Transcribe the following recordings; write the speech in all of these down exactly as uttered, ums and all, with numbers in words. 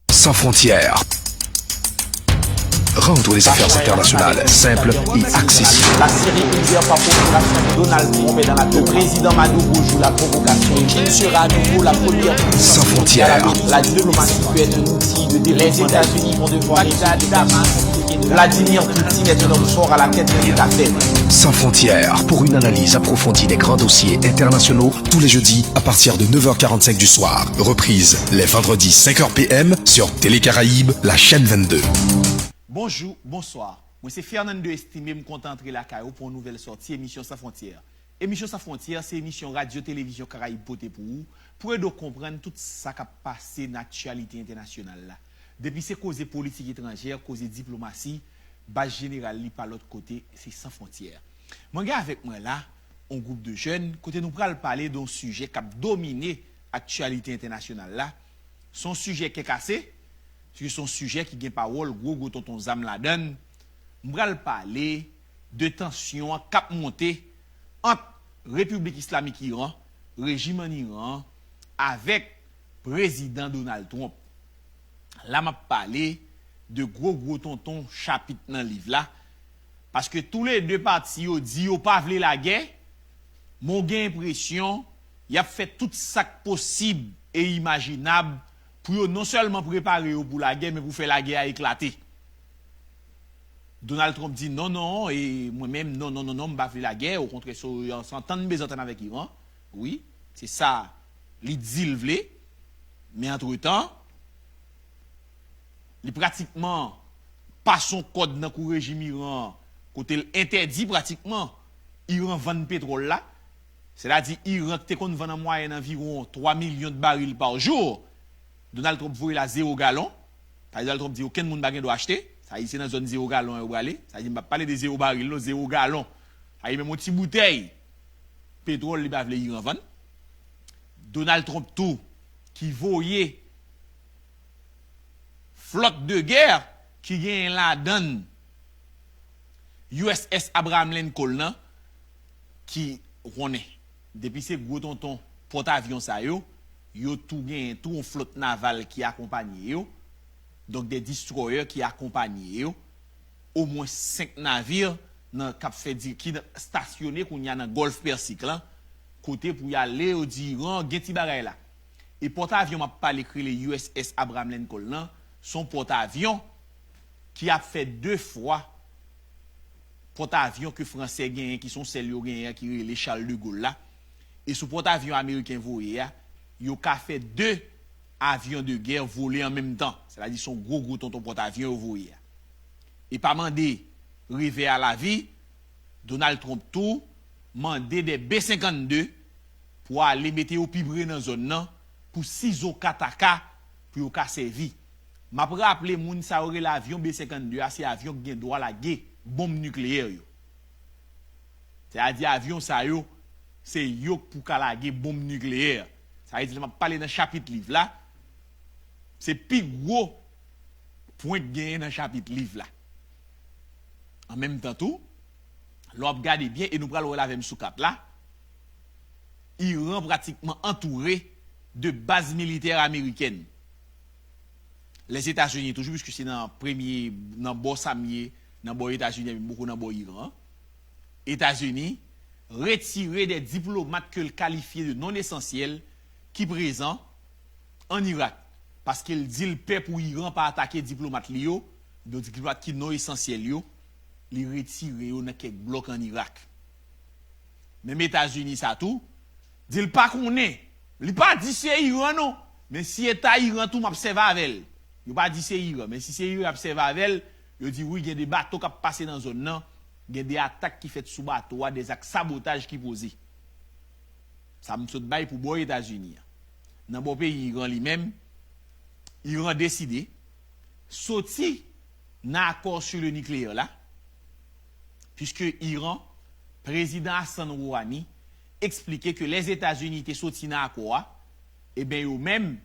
Sans Frontières. Rendre les affaires internationales simples et accessibles. La série univers par procuration de Donald Trump est dans la tour. Le président Maduro joue la provocation. Qui sera à nouveau la première puissance mondiale? Sans Frontières. La diplomatie peut être un outil de développement. Les États-Unis vont devoir résoudre Damas. Vladimir Poutine est un homme fort à la tête d'un État faible. Sans Frontières, pour une analyse approfondie des grands dossiers internationaux, tous les jeudis à partir de neuf heures quarante-cinq du soir. Reprise les vendredis cinq heures P M sur Télé Caraïbes, la chaîne vingt-deux. Bonjou, bonswa. Mwen se Fernando Estimé, m kontan antre lakay ou pou yon nouvèl sòti emisyon Sans Frontières. Emisyon Sans Frontières se emisyon Radyo Televizyon Karayib pote pou ou, pou ede w konprann tout sa k ap pase nan aktyalite entènasyonal la. Depi se koze politik etranjè, koze diplomasi, baz jeneral li pa lòt kote, se Sans Frontières. Mwen gen avèk mwen la yon gwoup de jèn, kote nou pral pale de yon sijè k ap domine aktyalite entènasyonal la. Se yon sijè kè kase, se yon sijè ki gen pawòl gwo gwo tonton zam ladan l. M pral pale de tansyon an k ap monte ant Repiblik Islamik Iran, rejim an Iran an, avèk Prezidan Donald Trump. La m ap pale de gwo gwo tonton chapit nan liv la, paske toulede pati yo di yo pa vle lagè, men w gen enpresyon y ap fè tout sa k posib e imajinab pou yo non sèlman prepare yo pou lagè, men pou fè lagè a eklate. Donald Trump di non, non, e mwen menm, non, non, non, non, m pa vle lagè, okontrè, se yon antant m bezwen antann avèk Iran. Wi, se sa li di l vle. Men antretan, li pratikman pase yon kòd nan kou rejim Iran an, kote l entèdi pratikman Iran vann petwòl la. Sètadi Iran ki te konn vann an mwayèn anviwon twa milyon de baril pa jou, Donald Trump voye l a zewo galon. Sa vle di Donald Trump di okenn moun pa gen dwa achte. Sa vle di se nan zòn zewo galon an yo prale. Sa vle di m p ap pale de zewo baril non, zewo galon. Sa vle di menm yon ti boutèy petwòl li pa vle Iran vann. Donald Trump tou ki voye flòt de gè ki genyen ladan l U S S Abraham Lincoln nan ki konnen. Depi se gwo tonton pòtavyon sa yo, yo tou genyen tou yon flòt naval ki akonpanye yo. Donk de destroyer ki akonpanye yo. Omwen senk navir nan k ap fè di, ki nan, stasyone kounye a nan Gòlf Pèsik lan, kote pou y ale yo di Iran gen ti bagay la. E pòtavyon m ap pale k rele U S S Abraham Lincoln lan, se yon pòtavyon ki ap fè de fwa pòtavyon ke Fransè genyen, ki se yon sèl yo genyen an, ki rele Charles de Gaulle la. E sou pòtavyon ameriken voye a, yo ka fè de avyon de gè vole an menm tan. Sètadi se yon gwo gwo tonton pòtavyon yo voye a. E pa mande revè a lavi, Donald Trump tou mande de B senkannde pou ale mete yo pi pre nan zòn nan, pou sizoka ta ka, pou yo ka sèvi. M ap raple moun sa yo rele avyon B senkannde a, se avyon ki gen dwa lage bonm nikleyè yo. Sètadi avyon sa yo, se yo k pou ka lage bonm nikleyè. Sa vle di lè m ap pale nan chapit liv la, se pi gwo pwen k genyen nan chapit liv la. An menm tan tou, lè w ap gade byen, e nou pral wè l avè m sou kat la, Iran pratikman antoure de baz militè amerikèn. Lèzetazini toujou, piske se nan premye, nan bò sa m ye, nan bò Etazini, men poko nan bò Iran an. Etazini retire de diplomat ke l kalifye de non esansyèl ki prezan an Irak, paske l di l pè pou Iran pa atake diplomat li yo, de diplomat ki non esansyèl yo, li retire yo nan kèk blòk an Irak. Menm Etazini sa tou, di l pa konnen. Li pa di se Iran non, men si e ta Iran tou, m ap sèvi avè l. Yo pa di se Iran, men si se Iran y ap sèvi avè l, yo di wi, gen de bato k ap pase nan zòn nan, gen de atak ki fèt sou bato a, de zak sabotaj ki poze. Sa m sot bay pou bò Etazini an. Nan bò peyi Iran li menm, Iran deside soti nan akò sur le nucléaire la, puiske Iran, prezidan Hassan Rouhani, eksplike ke Lèzetazini te soti nan akò a, ebyen yo menm,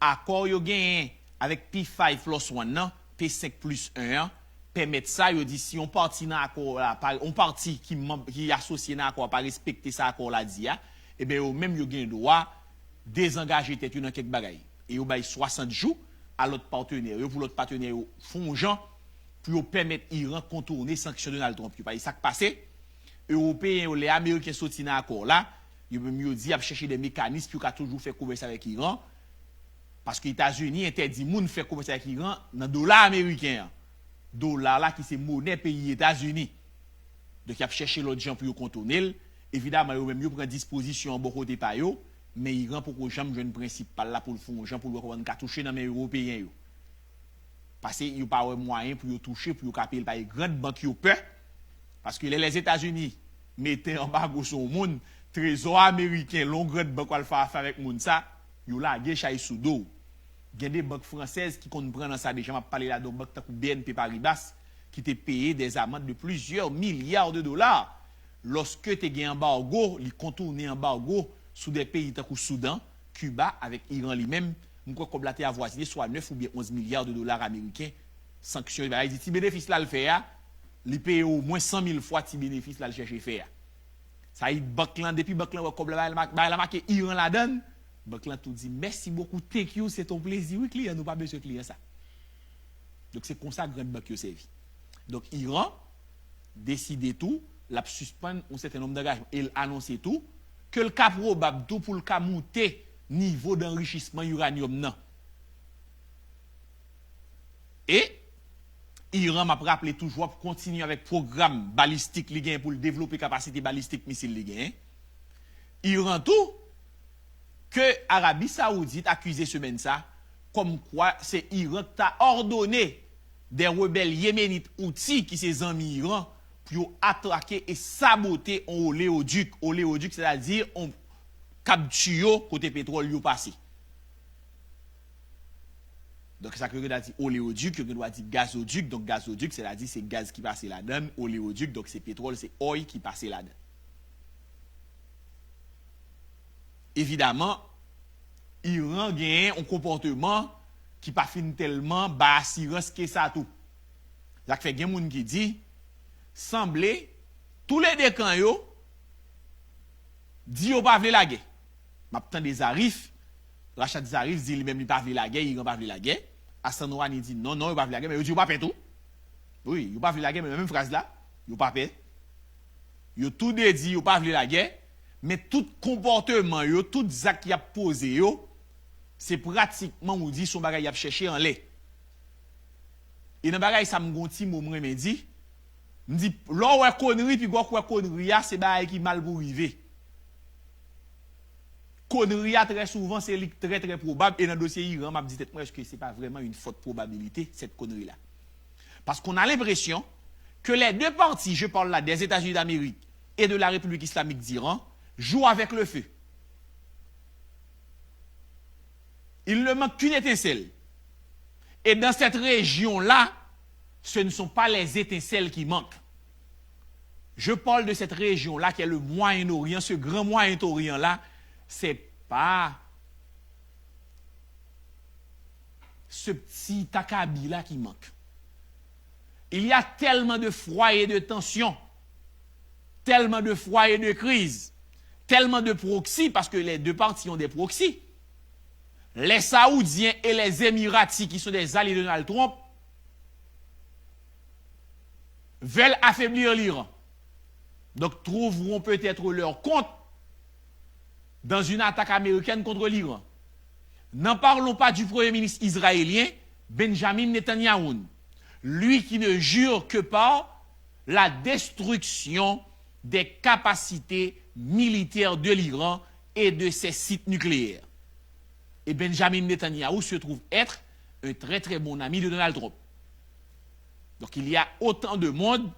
akò yo genyen avèk P five plus one nan, P senk plis en an, pèmèt sa, yo di si yon pati nan akò la, pa, yon pati ki manm, ki asosye nan akò a pa respekte sa akò la di a, ebyen yo menm yo gen dwa dezangaje tèt yo nan kèk bagay. E yo bay swasant jou a lòt patnè yo, pou lòt patnè yo fè yon jan pou yo pèmèt Iran kontounen sanksyon Donald Trump yo. Paske sa k pase, Ewopeyen yo, lè Ameriken soti nan akò la, yo menm yo di y ap chèche de mekanis pou yo ka toujou fè komès avèk Iran, paske Etazini entèdi moun fè komès avèk Iran nan dola ameriken an. Dola la ki se monè peyi Etazini. Donk, y ap chèche lòt jan pou yo kontounen l. Evidaman, yo menm yo pran dispozisyon an bò kote pa yo, men Iran poko janm jwenn prensipal la pou l fè yon jan pou l wè kòman l ka touche nan men Ewopeyen yo. Paske yo pa wè mwayen pou yo touche, pou yo ka peye l. Paske grann bank yo pè. Paske lè Lèzetazini mete anbago sou yon moun, trezò ameriken, lè yon grann bank w al fè afè avèk moun sa, yo lage chay sou do w. Gen de bank fransèz ki konn pran nan sa deja. M ap pale la de yon bank tankou B N P Paribas, ki te peye des amendes de plusieurs milliards de dollars lòske te gen anbago, li kontounen anbago sou de peyi tankou Soudan, Kiba, avèk Iran li menm. M kwè kòb la te avwazine swa nèf oubyen onz milya de dola ameriken. Sanksyon, bagay di ti benefis l al fè a, li peye omwen san mil fwa ti benefis l al chèche fè a. Sa yi bank lan, depi bank lan wè kòb la, bagay la ma-, bagay la make Iran ladan l, bank lan tou di, "Merci beaucoup, thank you, c'est un plaisir." Wi, kliyan, nou pa bezwen kliyan sa. Donk, se konsa grann bank yo sèvi. Donk, Iran deside tou, l ap sispann yon sèten nonb dangajman. E l anonse tou ke l ka pwobab tou pou l ka moute nivo danrichisman iranyòm nan. E Iran, m ap raple toujou, ap kontinye avèk pwogram balistik li genyen pou l devlope kapasite balistik misil li genyen. Iran tou, ke Arabi Sawoudit akize semèn sa, kòmkwa se Iran ki ta òdone de rebèl yemenit Houthi, ki se zanmi Iran, pou yo atake e sabote yon oleodik. Oleodik, sètadi yon kab tiyo kote petwòl yo pase. Donk, sa ke yo gen dwa di oleodik, yo gen dwa di gazodik. Donk, gazodik, sètadi se gaz ki pase ladan l, oleodik, donk se petwòl, se oil ki pase ladan l. Evidaman, Iran genyen yon konpòteman ki pa fin tèlman bay asirans ke sa tou. Sa k fè gen moun ki di, sanble, toulede kan yo di yo pa vle lagè. M ap tande Zarif, Rachad Zarif di li menm li pa vle lagè, Iran pa vle lagè. Hassan Rouhani di non, non, yo pa vle lagè, men yo di yo pa pè tou. Wi, yo pa vle lagè, men menm fraz la, yo pa pè. Yo tou de di yo pa vle lagè, men tout konpòteman yo, tout zak y ap poze yo, se pratikman ou di se yon bagay y ap chèche anlè. E nan bagay sa, m gon ti mo m renmen di, m di, lè w wè konnri, piga w kwè konnri a, se bagay ki mal pou rive. Konnri a, trè souvan, se li k trè, trè pwobab. E nan dosye Iran, m ap di tèt mwen, èske se pa vrèman une forte probabilité, cette connerie-là? Parce qu'on a l'impression que les deux parties, je parle là des États-Unis d'Amérique et de la République islamique d'Iran, jouent avec le feu. Il ne manque qu'une étincelle. Et dans cette région-là, ce ne sont pas les étincelles qui manquent. Je parle de cette région-là qui est le Moyen-Orient, ce grand Moyen-Orient-là, c'est pas ce petit akabi-là qui manque. Il y a tellement de foyers de tension, tellement de foyers de crise, tellement de proxy, parce que les deux parties ont des proxys. Les Saoudiens et les Émiratis, qui sont des alliés de Donald Trump, veulent affaiblir l'Iran. Donc trouveront peut-être leur compte dans une attaque américaine contre l'Iran. N'en parlons pas du Premier ministre israélien, Benjamin Netanyahu, lui qui ne jure que par la destruction des capacités militaires de l'Iran et de ses sites nucléaires. Et Benjamin Netanyahu se trouve être un très très bon ami de Donald Trump. Donc il y a autant de monde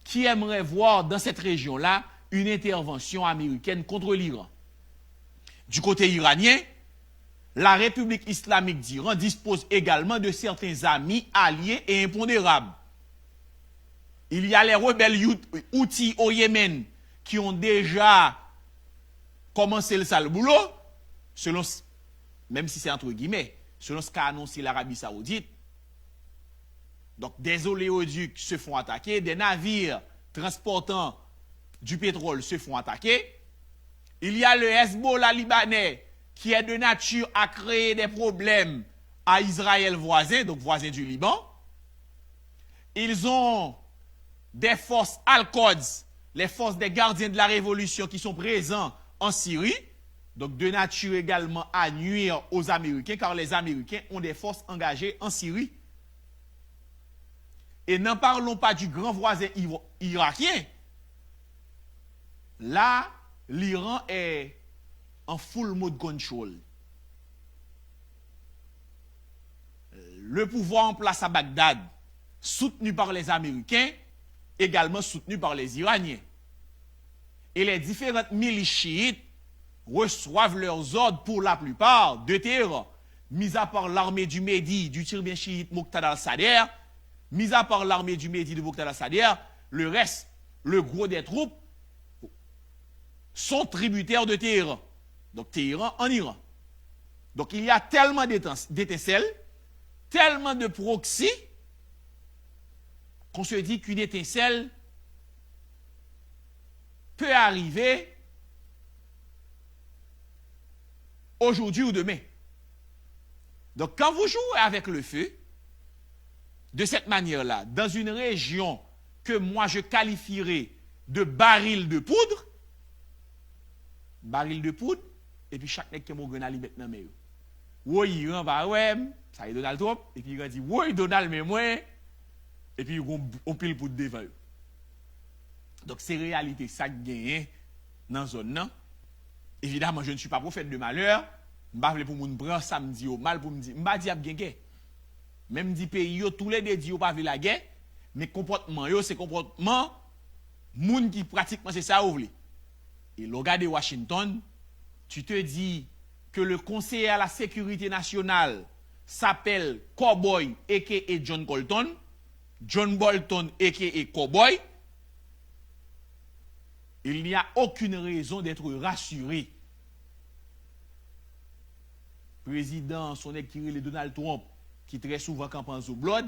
qui aimerait voir dans cette région-là une intervention américaine contre l'Iran. Du côté iranien, la République islamique d'Iran dispose également de certains amis, alliés et impondérables. Il y a les rebelles Houthis au Yémen qui ont déjà kòmanse l sal boulot, selon, menm si se antre gimè, selon sa ka anonse Larabi Sawoudit. Donc, des oléoducs se font attaquer, des navires transportant du pétrole se font attaquer. Il y a le Hezbollah libanais qui est de nature à créer des problèmes à Israël voisin, donc voisin du Liban. Ils ont des forces Al-Quds, les forces des gardiens de la révolution qui sont présents en Syrie, donc de nature également à nuire aux Américains, car les Américains ont des forces engagées en Syrie. Et n'en parlons pas du grand voisin irakien. Là, l'Iran est en full mode control. Le pouvoir en place à Bagdad, soutenu par les Américains, également soutenu par les Iraniens. Et les différentes milices chiites reçoivent leurs ordres pour la plupart de Téhéran, mis à part l'armée du Mehdi du tirbien chiite Muqtada al-Sadr, mis à part l'armée du Mehdi de Muqtada al-Sadr, le reste, le gros des troupes, sont tributaires de Téhéran. Donc Téhéran en Iran. Donc il y a tellement d'étincelles, tellement de proxy, qu'on se dit qu'une étincelle peut arriver aujourd'hui ou demain. Donc quand vous jouez avec le feu, de cette manière-là, dans une région que moi je qualifierais de baril de poudre, baril de poudre, epi chak nèg kenbe yon grenn alimèt nan men yo. Woy, Iran pa wè m, sa e Donald Trump, epi Iran di, woy, Donald, men mwen, epi yon, yon pil poud devan yo. Donk, se reyalite sa k genyen nan zòn nan. Evidaman, je ne suis pas prophète de malheur, m pa vle pou moun pran sa m di yo mal pou m di, m pa di ap gen gè. Men m di peyi yo, toulede di yo pa vle lagè, men konpòtman yo, se konpòtman moun ki pratikman se sa yo vle. E lè w gade Washington, tu te dis que le conseiller à la sécurité nationale s'appelle Cowboy, aka John Colton, John Bolton, aka Cowboy, il n'y a aucune raison d'être rassuré. Prezidan, se yon nèg ki rele Donald Trump, ki trè souvan kanpe an zoblòd,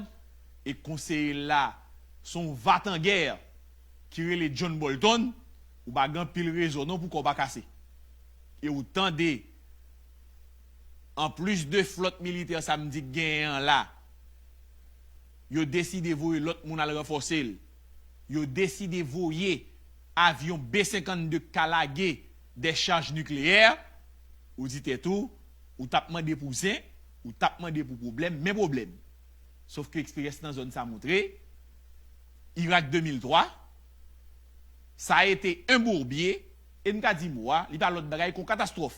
e konseye l la, se yon vatangè ki rele John Bolton, ou pa gen anpil rezon non pou kò w pa kase. E ou tande, anplis de flòt militè sa m di k genyen an la, yo deside voye lòt moun al ranfòse l. Yo deside voye avyon B senkannde k ka lage dè chaj nikleyè, ou di tèt ou, ou t ap mande pou zen, ou t ap mande pou pwoblèm, men pwoblèm. Sof ke eksperyans nan zòn sa montre, Irak de mil twa, sa a ete un bourbier, e m ka di mo a, li pa lòt bagay ke yon katastwòf.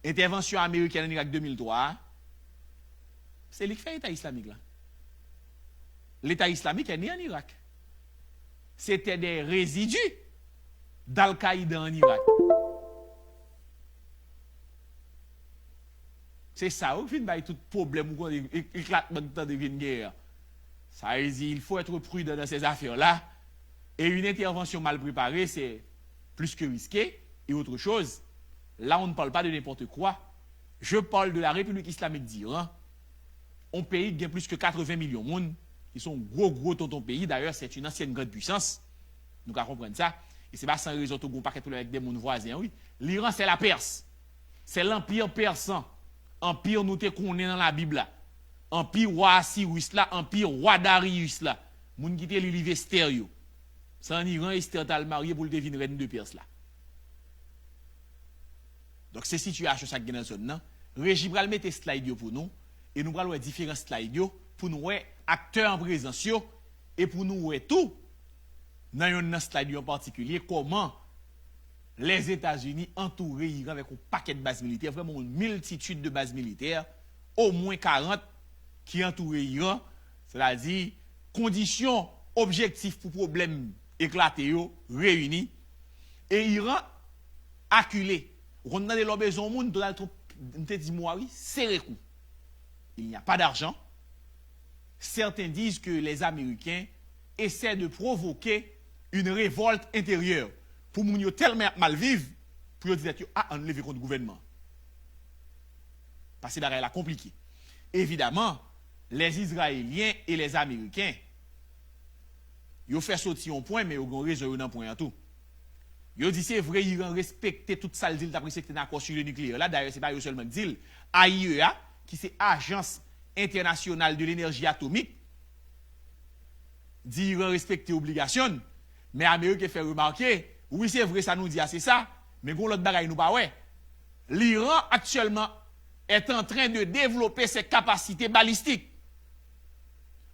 Entèvansyon amerikèn an Irak de mil twa a, se li k fè Eta Islamik la. L'État islamique est né en Irak. C'était des résidus d'Al-Qaïda en Irak. Se sa yo k vin bay tout pwoblèm ou konn, e- e- eklatman k tande vin genyen an. Ça veut dire, il faut être prudent dans ces affaires-là. Et une intervention mal préparée, c'est plus que risqué. Et autre chose, là, on ne parle pas de n'importe quoi. Je parle de la République islamique d'Iran, yon peyi ki gen plis ke katreven milyon moun, ki se yon gwo, gwo tonton peyi. D'ailleurs, c'est une ancienne grande puissance. Nou ka konprann sa. E se pa san rezon tou gen yon pakèt pwoblèm avèk de moun vwazen an, wi. L'Iran, c'est la Perse. C'est l'Empire persan. Anpi nou te konnen nan Labib la. Anpi wa Asiris la, anpi wa Dariyis la. Moun ki te li liv Estè yo. Se an Iran Estè t al marye pou l te vin rèn de Pèrs la. Donk, se sitiyasyon sa k gen nan zòn nan. Reji pral mete slide yo pou nou, e nou pral wè diferan slide yo, pou nou wè aktè an prezans yo, e pou nou wè tou, nan yonn nan slide yo an patikilye, kòman Lèzetazini antoure Iran avèk yon pakèt baz militè, vrèman yon miltitid de baz militè, omwen karant ki antoure Iran, sètadi kondisyon objektif pou pwoblèm eklate yo reyini, e Iran akile. Ou konn tande lè w bezwen yon moun, Donald Trump, m te di mo a wi, sere kou. Il n'y a pas d'argent. Certains disent que les Américains essaient de provoquer une révolte intérieure. Pou moun yo tèlman y ap mal viv, pou yo di tèt yo, a, ann leve kont gouvènman. Paske bagay la konplike. Evidaman, les Israéliens et les Américains, yo fè soti yon pwen, men yo gen rezon yo nan pwen an tou. Yo di se vre Iran respekte tout sa l di l t ap respekte nan akò sou le nikleyè la. Dayè, se pa yo sèlman k di l. A I E A, ki se Agence Internationale de l'Énergie Atomique, di Iran respekte obligasyon l. Men Ameriken fè remake, wi, se vre sa nou di a, se sa, men gen yon lòt bagay nou pa wè. L'Iran actuellement est en train de développer ses capacités balistiques.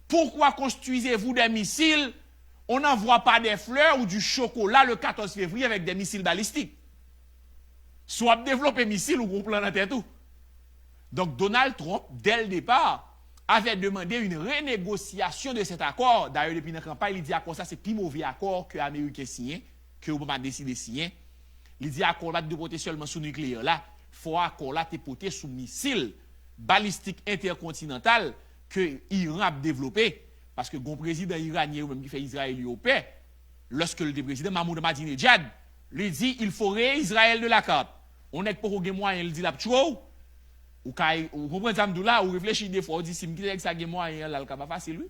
Pourquoi construisez-vous des missiles? On n'envoie pas des fleurs ou du chocolat le quatorze février avec des missiles balistiques. Si w ap devlope misil, ou gon plan nan tèt ou. Donk, Donald Trump, dès le départ, avait demandé une renégociation de cet accord. Dayè, depi nan kanpay, li di akò sa se pi move akò ke Ameriken siyen, ke Obama deside siyen. Li di akò la pa t dwe pote sèlman sou nikleyè la, fò akò la te pote sou misil balistik entèkontinantal ke Iran ap devlope, paske gon prezidan iranyen yo menm ki fè Izrayèl yo pè, lòske l te prezidan, Mahmoud Ahmadinejad, li di, il faut rayer Israël de la carte. On nèg poko gen mwayen, l di l ap tchwe w, ou ka, ou konprann sa m di w la, ou reflechi de fwa, ou di, si m kite nèg sa gen mwayen an la, l ka pa fasil, wi.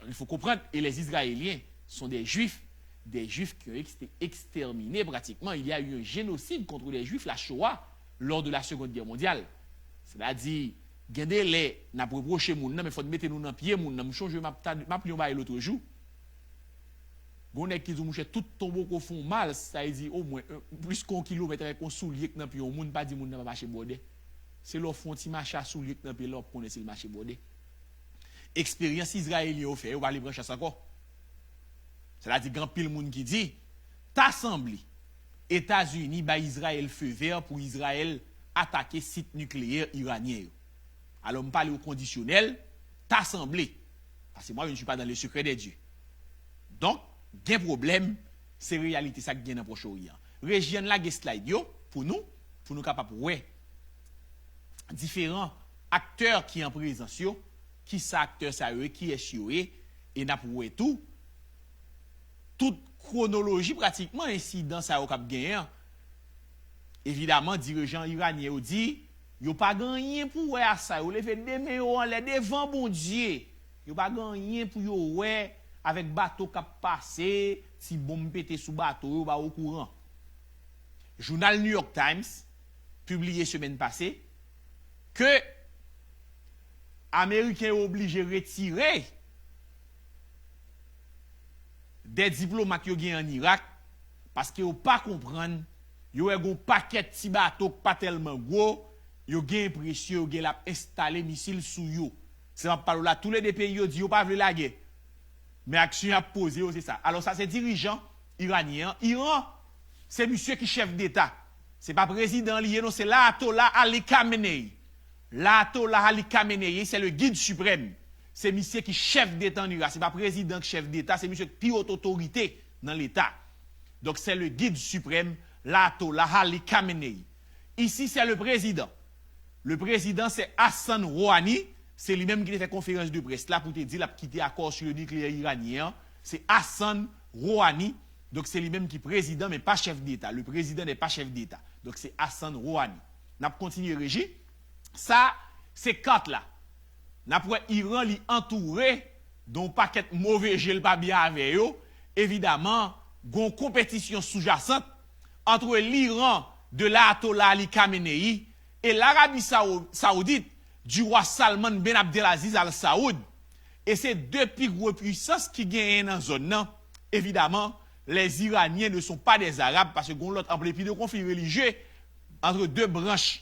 Il faut comprendre, et les Israéliens sont des Juifs, des Juifs qui ont été exterminés pratiquement. Il y a eu un génocide contre les Juifs, la Shoah, lors de la Seconde Guerre mondiale. Sètadi, gen de lè, n ap repwoche moun nan, men fò n mete nou nan pye moun nan. M chonje m ap, ta- m ap li yon bagay lòt jou. Gon nèg ki di w, monchè, tout tonbo ko fè w mal, sa vle di omwen, plis ke yon kilomèt avèk yon soulye k nan pye yon moun, pa di moun nan pa mache bwòdè. Se lè w fè yon ti mache a soulye k nan pye l la, w ap konnen si l mache bwòdè. Eksperyans Izrayelyen yo fè, yo pa vle pran chans ankò. Sètadi, gen anpil moun ki di, ta sanble Etazini bay Izrayèl feu vert pou Izrayèl atake sit nikleyè iranyen yo. Alò, m pale o kondisyonèl, ta sanble. Paske mwa, je ne suis pas dans le secret des dieux. Donk, gen pwoblèm, se reyalite sa k gen nan Pwòch Oryan. Reji, ann lage slide yo pou nou, pou nou kapab wè diferan aktè ki an prezans yo, kisa aktè sa yo ye, kiyès yo ye, e n ap wè tou, tout kwonoloji pratikman ensidan sa yo k ap genyen an. Evidaman, dirijan iranyen yo di, yo pa gen anyen pou wè a sa, yo leve de men yo anlè devan Bondye. Yo pa gen anyen pou yo wè avèk bato k ap pase, ti bonm pete sou bato yo, yo pa okouran. Jounal New York Times pibliye semèn pase ke Ameriken yo oblije retire de diplomat yo gen ann Irak, paske yo pa konprann, yo wè gon pakèt ti bato k pa tèlman gwo, yo gen enpresyon yo gen l ap enstale misil sou yo. Se m ap pale w la, toulede peyi yo di yo pa vle lagè. Men aksyon y ap poze yo, se sa. Alò, sa se dirijan iranyen an. Iran, se misye ki chèf deta. Se pa prezidan li ye, non, se Layatollah Ali Khamenei. Layatollah Ali Khamenei, c'est le guide suprême. Se misye ki chèf deta ann Iran. Se pa prezidan k chèf deta, se misye k pi wot otorite nan leta. Donk, c'est le guide suprême, l'Ayatollah Ali Khamenei. Ici, c'est le président. Le président, c'est Hassan Rouhani. Se li menm ki te fè konferans de près la pou te di l ap kite akò sou le nikleyè iranyen an. Se Hassan Rouhani. Donk, se li menm ki prezidan, men pa chèf deta. Le président n'est pas chef d'État. Donk, se Hassan Rouhani. N ap kontinye, Reji. Sa, se kat la. N ap wè Iran, li antoure de yon pakèt move je l pa byen avè yo. Evidaman, gen yon konpetisyon soujasant entre l'Iran de l'Ayatollah Ali Khamenei et l'Arabie Sao- Saoudite du roi Salman bin Abdelaziz Al Saoud. E se de pi gwo pwisans ki genyen nan zòn nan. Evidaman, les Iraniens ne sont pas des Arabes, paske gen yon lòt anpil epi de konfli relijye entre de branch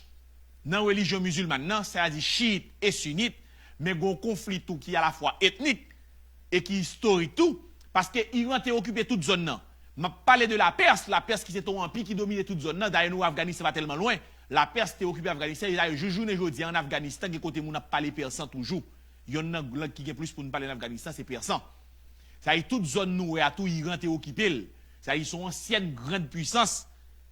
nan relijyon mizilmàn nan, sètadi chiyit e sinit, men gen yon konfli tou ki alafwa etnik e ki istorik tou, paske Iran te okipe tout zòn nan. M ap pale de Lapès, Lapès ki se te yon anpi ki domine tout zòn nan, dayè nou wè Afganistan pa tèlman lwen, Lapès te okipe Afganistan, e dayè jis jounen jodi a ann Afganistan gen kote moun ap pale pèsan toujou. Yonn nan lang ki gen plis moun pale ann Afganistan se pèsan. Sa vle di tout zòn nou wè a tou Iran te okipe l. Sa vle di se yon ansyèn grann pwisans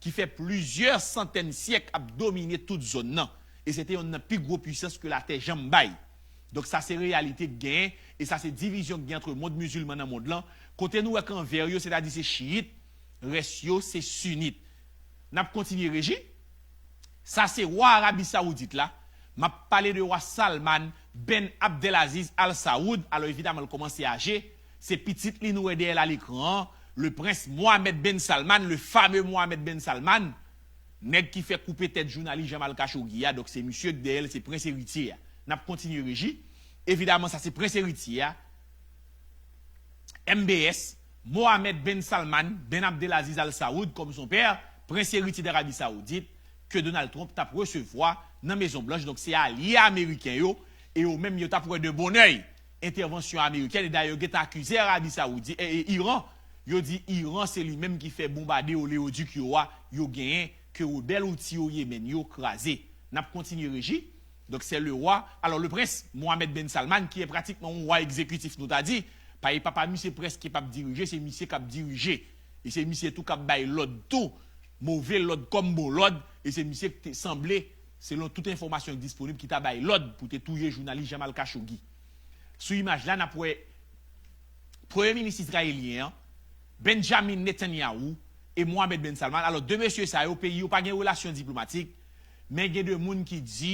ki fè plizyè santèn syèk ap domine tout zòn nan. E se te yonn nan pi gwo pwisans ke latè janm bay. Donk sa se reyalite k genyen, e sa se divizyon k gen antre mond mizilman nan mond lan, kote nou wè kan vè yo, sètadi se chiyit, rès yo se sinit. N ap kontinye, Reji. Sa se wa Arabi Saoudit la, M ap pale de wa Salman ben Abdelaziz Al Saoud. Alò, evidaman, l kòmanse aje. Se pitit li nou wè dèyè l a lekran an, le prince Mohammed ben Salman, le fameux Mohammed ben Salman, nèg ki fè koupe tèt jounalis Jamal Khashoggi a. Donk, se misye k dèyè l, se prens eritye a. N ap kontinye reji. Evidaman, sa se prens eritye a. M B S, Mohammed ben Salman, ben Abdelaziz Al Saoud, comme son père, prince héritier d'Arabie Saoudite, ke Donald Trump t ap resevwa nan Mezon Blanch. Donk, se alye ameriken yo, e yo menm yo t ap wè de bon èy entèvansyon amerikèn. E dayè, yo gentan akize Arabi Saoudi, e, e Iran. Yo di Iran se li menm ki fè bonbade oleodik yo a, yo genyen, ke rebèl Houthi yo Yemen yo kraze. N ap kontinye reji. Donk, se le wa, alò, le prince Mohammed ben Salman, ki est pratiquement yon wa egzekitif, nou ta di, pa e papa misye prèske p ap dirije, se misye k ap dirije. E se misye tou k ap bay lòd tou, move lòd kòm bon lòd, e se misye ki te sanble, selon tout enfòmasyon ki disponib, ki ta bay lòd pou te touye jounalis Jamal Khashoggi. Sou imaj la, n ap wè premye minis izrayelyen an, Benjamin Netanyahu, e Mohammed ben Salman. Alò, de mesye sa yo, peyi yo pa gen relasyon diplomatik, men gen de moun ki di,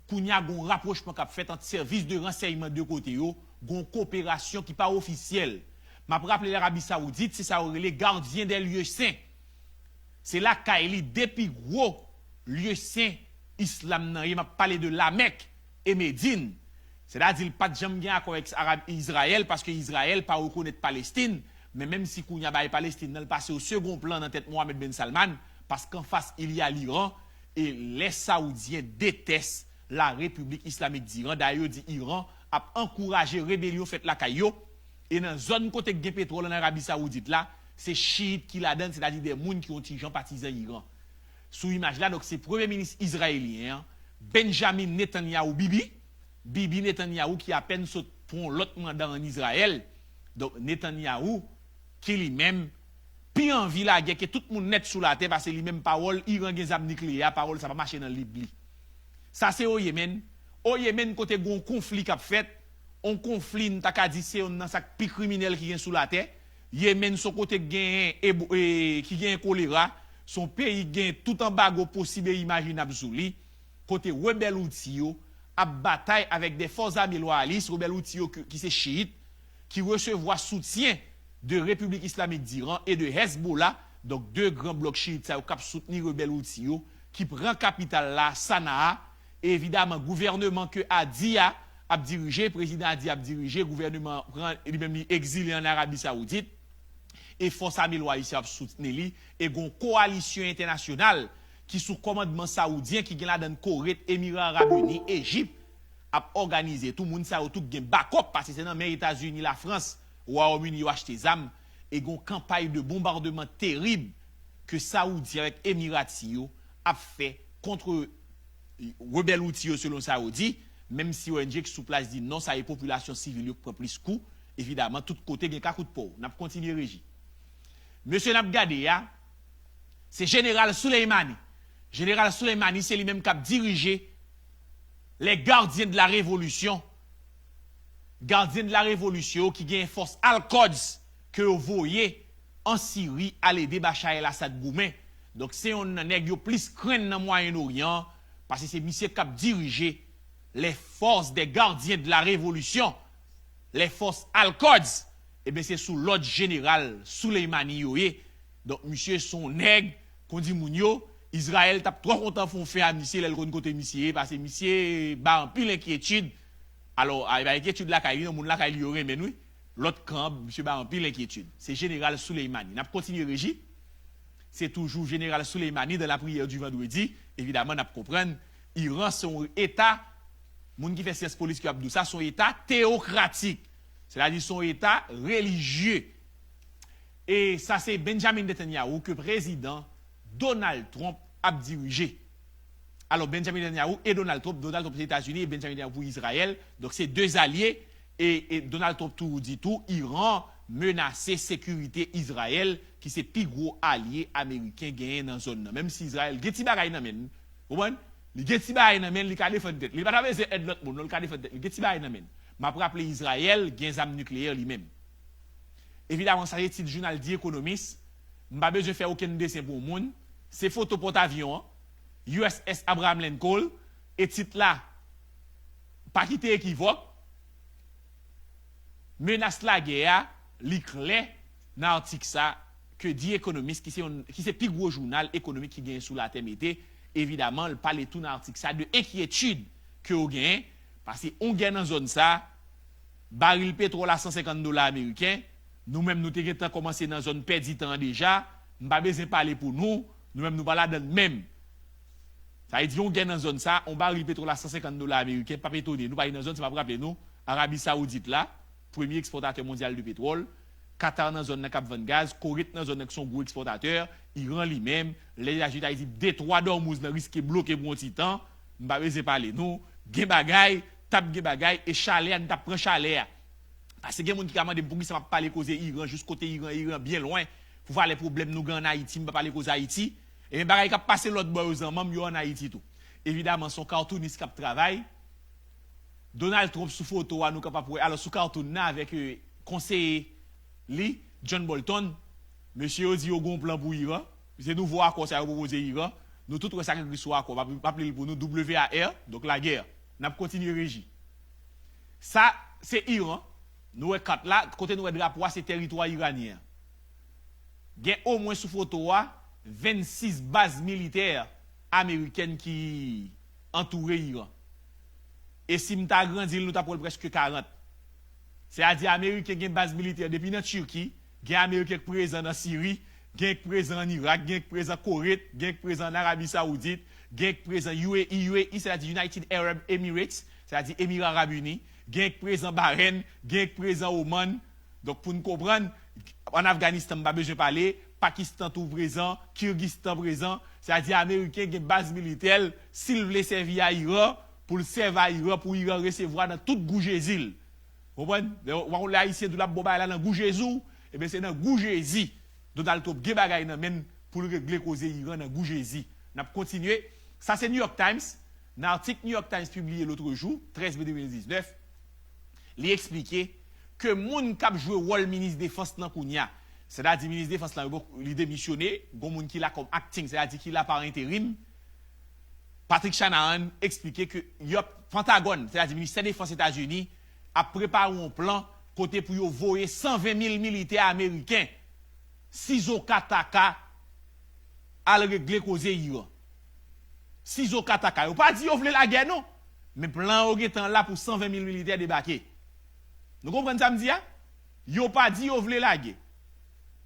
kounye a gon rapwochman k ap fèt ant sèvis de ransèyman de kote yo, gon koperasyon ki pa ofisyèl. M ap raple Larabi Sawoudit, se sa yo rele gardien des lieux saints. Se lakay li de pi gwo lye sen islam nan ye, m ap pale de Lamèk e Medin. Sètadi, l pa t janm gen akò avèk Arab, Izrayèl, paske Izrayèl pa rekonèt Palestin, men menm si kounye a bagay Palestin nan, l pase o segon plan nan tèt Mohammed ben Salman, paske anfas, il y a l'Iran, e les Saoudiens détestent la République Islamique d'Iran. Dayè, yo di Iran ap ankouraje rebelyon fèt lakay yo, e nan zòn kote k gen petwòl ann Arabi Sawoudit la, se chiyit ki ladan l, sètadi de moun ki yon ti jan patizan Iran. Sou imaj la, donk, se premye minis izrayelyen an, Benjamin Netanyahu Bibi, Bibi Netanyahu ki apèn sot pran yon lòt manda ann Izrayèl. Donk, Netanyahu ki li menm pi anvi lagè ke tout moun nèt sou latè, paske li menm pawòl Iran gen zam nikleyè a, pawòl sa pa mache nan lib li. Sa se o Yemen. O Yemen kote gen yon konfli k ap fèt, yon konfli n ta ka di se youn nan sa k pi kriminèl ki gen sou latè. Yemen se yon kote k genyen ebo, e, ki genyen kolera, se yon peyi k gen tout anbago posib e imajinab sou li, kote rebèl Houthi yo ap batay avèk de fòs ame lwayalis, rebèl Houthi yo ki, ki se chiyit, ki resevwa soutyen de Repiblik Islamik d'Iran e de Hezbollah, donk de gran blòk chiyit sa yo k ap soutni rebèl Houthi yo, ki pran kapital la, Sanaa, e evidaman gouvèneman ke Hadi a ap dirije, prezidan Hadi ap dirije, gouvèneman pran li menm li egzile ann Arabi Sawoudit, e fòs ame lwayalis yo ap soutni li, e gon kowalisyon entènasyonal ki sou kòmandman sawoudyen ki gen ladan l Koret, Emira Arab Ini, Ejip, ap òganize tou. Moun sa yo tout gen bakòp, paske se nan men Etazini, Lafrans, Wayòm Ini yo achte zam, e gon kanpay de bonbademan terib ke Sawoudi avèk Emirati yo ap fè kont rebèl Houthi yo, selon sa yo di, menm si O N G ki sou plas di non, sa e popilasyon sivil yo k pran plis kou, evidaman, tout kote gen kakout pòw. N ap kontinye reji. Mesye n ap gade a, se Jeneral Soleimani. Jeneral Soleimani, se li menm k ap dirije les gardiens de la révolution. Gardyen de la revolisyon yo ki gen fòs Al-Quds ke yo voye an Siri al ede Bashar el-Assad goumen. Donk, se yonn nan nèg yo plis krenn nan Mwayen Oryan an, paske se misye k ap dirije les forces des gardiens de la révolution, les forces Al-Quds. Ebyen, se sou lòd jeneral Soleimani yo ye. Donk, misye se yon nèg, kon di moun yo, Izrayèl t ap twò kontan fè yon fè a misye lè l konn kote misye ye, paske misye ba anpil enkyetid. Alò, a, e ba enkyetid lakay li, non, moun lakay li yo renmen l, wi. Lòt kan an, misye ba anpil enkyetid. Se jeneral Soleimani. N ap kontinye reji. Se toujou jeneral Soleimani dans la prière du vendredi. Evidaman, n ap konprann, Iran se yon eta, moun ki fè syans politik yo ap di w sa, se yon eta teyokratik. Sètadi, se yon eta relijye. E sa se Benjamin Netanyahu ke prezidan Donald Trump ap dirije. Alò, Benjamin Netanyahu e Donald Trump, Donald Trump se Etazini e Benjamin Netanyahu pou Izrayèl. Donk, se de alye. E, e Donald Trump tou di tou, Iran menase sekirite Izrayèl, ki se pi gwo alye ameriken genyen nan zòn nan. Menm si Izrayèl gen ti bagay nan men l, konprann? Li gen ti bagay nan men l, li ka defann tèt li. Li pa ta bezwen èd lòt moun, non, li ka defann tèt li. Li gen ti bagay nan men l. M ap raple, Izrayèl gen zam nikleyè li menm. Evidaman, sa se tit jounal The Economist. M pa bezwen fè okenn desen pou yon moun. Se foto pòtavyon an, U S S Abraham Lincoln, e tit la, Pa kite ekivòk, menas lagè a, li klè nan atik sa ke The Economist, ki se yon, ki se pi gwo jounal ekonomik ki genyen sou latè, mete. Evidaman, l pale tou nan atik sa de enkyetid ke yo genyen, paske yon gè nan zòn sa, baril petwòl a san senkant dola ameriken, nou menm nou te gentan kòmanse nan zòn pèdi tan an deja, m pa bezwen pale pou nou, nou menm nou pa ladann menm. Sa vle di yon gè nan zòn sa, yon baril petwòl a san senkant dola ameriken, p ap etone nou, paske nan zòn sa, m ap raple nou, Arabi Sawoudit la, premye ekspòtatè mondyal de petwòl, Katar nan zòn nan k ap vann gaz, Kowet nan zòn nan ki se yon gwo ekspòtatè, Iran li menm, Lèzetazini ta di detwa Dòmouz lan riske bloke pou yon ti tan, m pa bezwen pale nou, gen bagay, t ap gen bagay, e chalè a, nou t ap pran chalè a. Paske gen moun ki ka mande m poukisa m ap pale koze Iran, jis kote Iran, Iran byen lwen, pou valè pwoblèm nou gen ann Ayiti, m pa pale koze Ayiti. Ebyen, bagay k ap pase lòt bò yo, zanmanm, yo ann Ayiti tou. Evidaman, se yon cartoonist k ap travay. Donald Trump sou foto a, nou kapab wè, alò, sou cartoon nan avèk, eh, konseye li, John Bolton. Mesye yo di yo gen yon plan pou Iran. Se nouvo akò sa yo pwopoze Iran. Nou tout wè sa k ekri sou akò. M ap, m ap li l pou nou, W A R, donk lagè. N ap kontinye reji. Sa, se Iran. Nou wè kat la, kote nou wè drapo a, se tèritwa iranyen an. Gen omwen sou foto a, vennsis baz militè amerikèn ki antoure Iran. E si m ta agrandi l, nou t ap wè l prèske karant. Sètadi, Ameriken gen baz militè depi nan Tiki, gen Ameriken k prezan nan Siri, gen k prezan ann Irak, gen k prezan Kowet, gen k prezan ann Arabi Sawoudit, gen k prezan U A E, U A E, sètadi United Arab Emirates, sètadi Emira Arab Ini, gen k prezan Bahreyn, gen k prezan Oman. Donk, pou n konprann, ann Afganistan, m pa bezwen pale, Pakistan tou prezan, Kirgistan prezan, sètadi Ameriken gen baz militè l, si l vle sèvi a Iran, pou l sèvi a Iran, pou Iran resevwa nan tout gou Jezi l. Konprann? Lè, w pa konn lè Ayisyen di w l ap bon bagay la nan gou Jezi w, ebyen se nan gou Jezi. Donald Trump gen bagay nan men l pou l regle koze Iran nan gou Jezi. N ap kontinye. Sa se New York Times. Nan atik New York Times pibliye lotrejou, trèz me de mil diznèf, li eksplike ke moun k ap jwe wòl minis defans lan kounye a, sètadi minis defans lan, li demisyone, gon moun ki la kòm acting, sètadi ki la pa enterim, Patrick Shanahan eksplike ke y ap, Pantagòn, sètadi Ministè Defans Etazini, ap prepare yon plan kote pou yo voye san ven mil militè ameriken sizoka ta ka al regle koze Iran. Sizoka ta ka. Yo pa di yo vle lagè non, men plan yo gentan la pou san ven mil militè debake. Nou konprann sa m di a? Yo pa di yo vle lagè.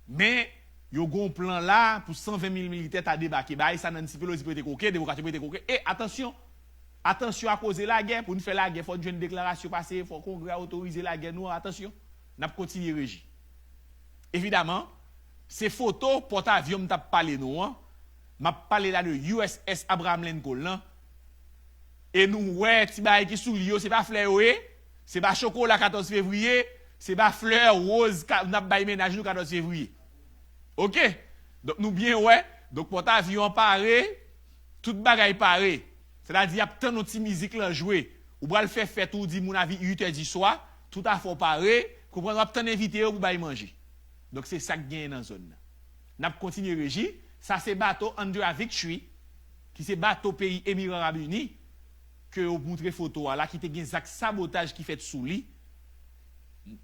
Men, yo gen yon plan la pou san ven mil militè ta debake. Bagay sa Nancy Pelosi prete koke, demokrat yo prete koke. E, atansyon! Atansyon a koze lagè. Pou n fè lagè, fò n jwenn deklarasyon pase, fò Kongrè a otorize lagè nou an. Atansyon! N ap kontinye reji. Evidaman, se foto pòtavyon m t ap pale nou an. M ap pale la de U S S Abraham Lincoln lan. E nou wè ti bagay ki sou li yo, se pa flè yo ye, se pa chokola katòz fevriye, se pa flè woz ka, n ap bay mennaj nou katòz fevriye. Oke? Donk nou byen wè, donk pòtavyon an pare, tout bagay pare. Sètadi y ap tann yon ti mizik lan jwe. Ou pral fè fèt ou di moun a vi uit è di swa, tout afè w pare, konprann, w ap tann envite yo pou bay manje. Donk se sa k genyen nan zòn nan. N ap kontinye reji. Sa se bato Andrea Victory, ki se bato peyi Emira Arab Ini, ke yo moutre foto a la, ki te gen zak sabotaj ki fèt sou li.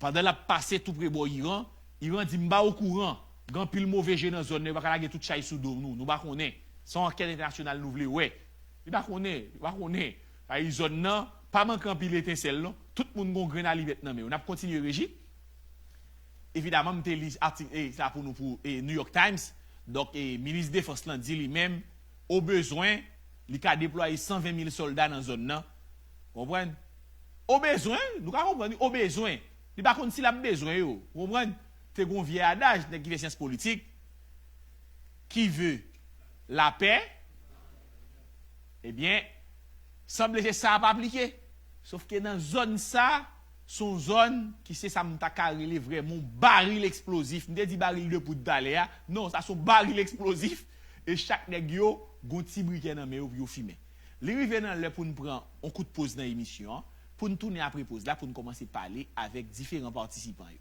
Pandan l ap pase tou pre bò Iran, Iran di, "M pa okouran. Gen anpil move je nan zòn nan, yo pa ka lage tout chay sou do nou. Nou pa konnen. Se yon ankèt entènasyonal nou vle wè." Li pa konnen, li pa konnen. Sa vle di zòn nan pa manke anpil etensèl non. Tout moun gen yon grenn alimèt nan men yo. N ap kontinye reji. Evidaman, m te li atik, e, sa pou nou pou, e, New York Times. Donk, e, minis defans lan di li menm, o bezwen, li ka deplwaye san ven mil sòlda nan zòn nan. Konprann? O bezwen, nou ka konprann, o bezwen. Li pa konn si l ap bezwen yo. Konprann? Te gen yon vye adaj, nèg ki fè syans politik, qui veut la paix, ebyen, sanble se sa ap aplike. Sòf ke nan zòn sa, se yon zòn ki se sa m ta ka rele vrèman yon baril eksplozif. M te di baril de poud talè a. Non, sa se yon baril eksplozif. E chak nèg yo, gen yon ti brikè nan men yo pou yo fimen. Li rive nan lè pou n pran yon kout poz nan emisyon an. Pou n tounen apre poz la, pou n kòmanse pale avèk diferan patisipan yo.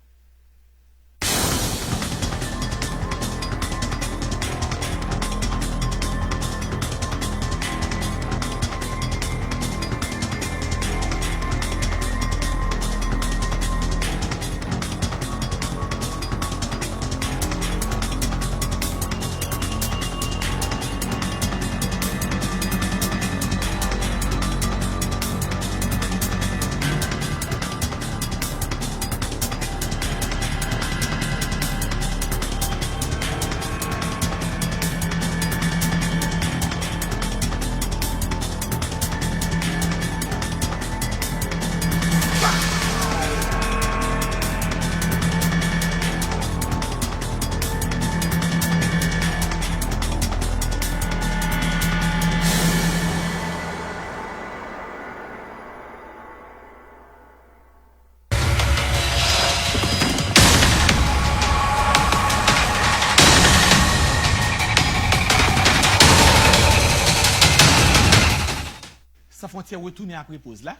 Fwontyè retounen apre poz la,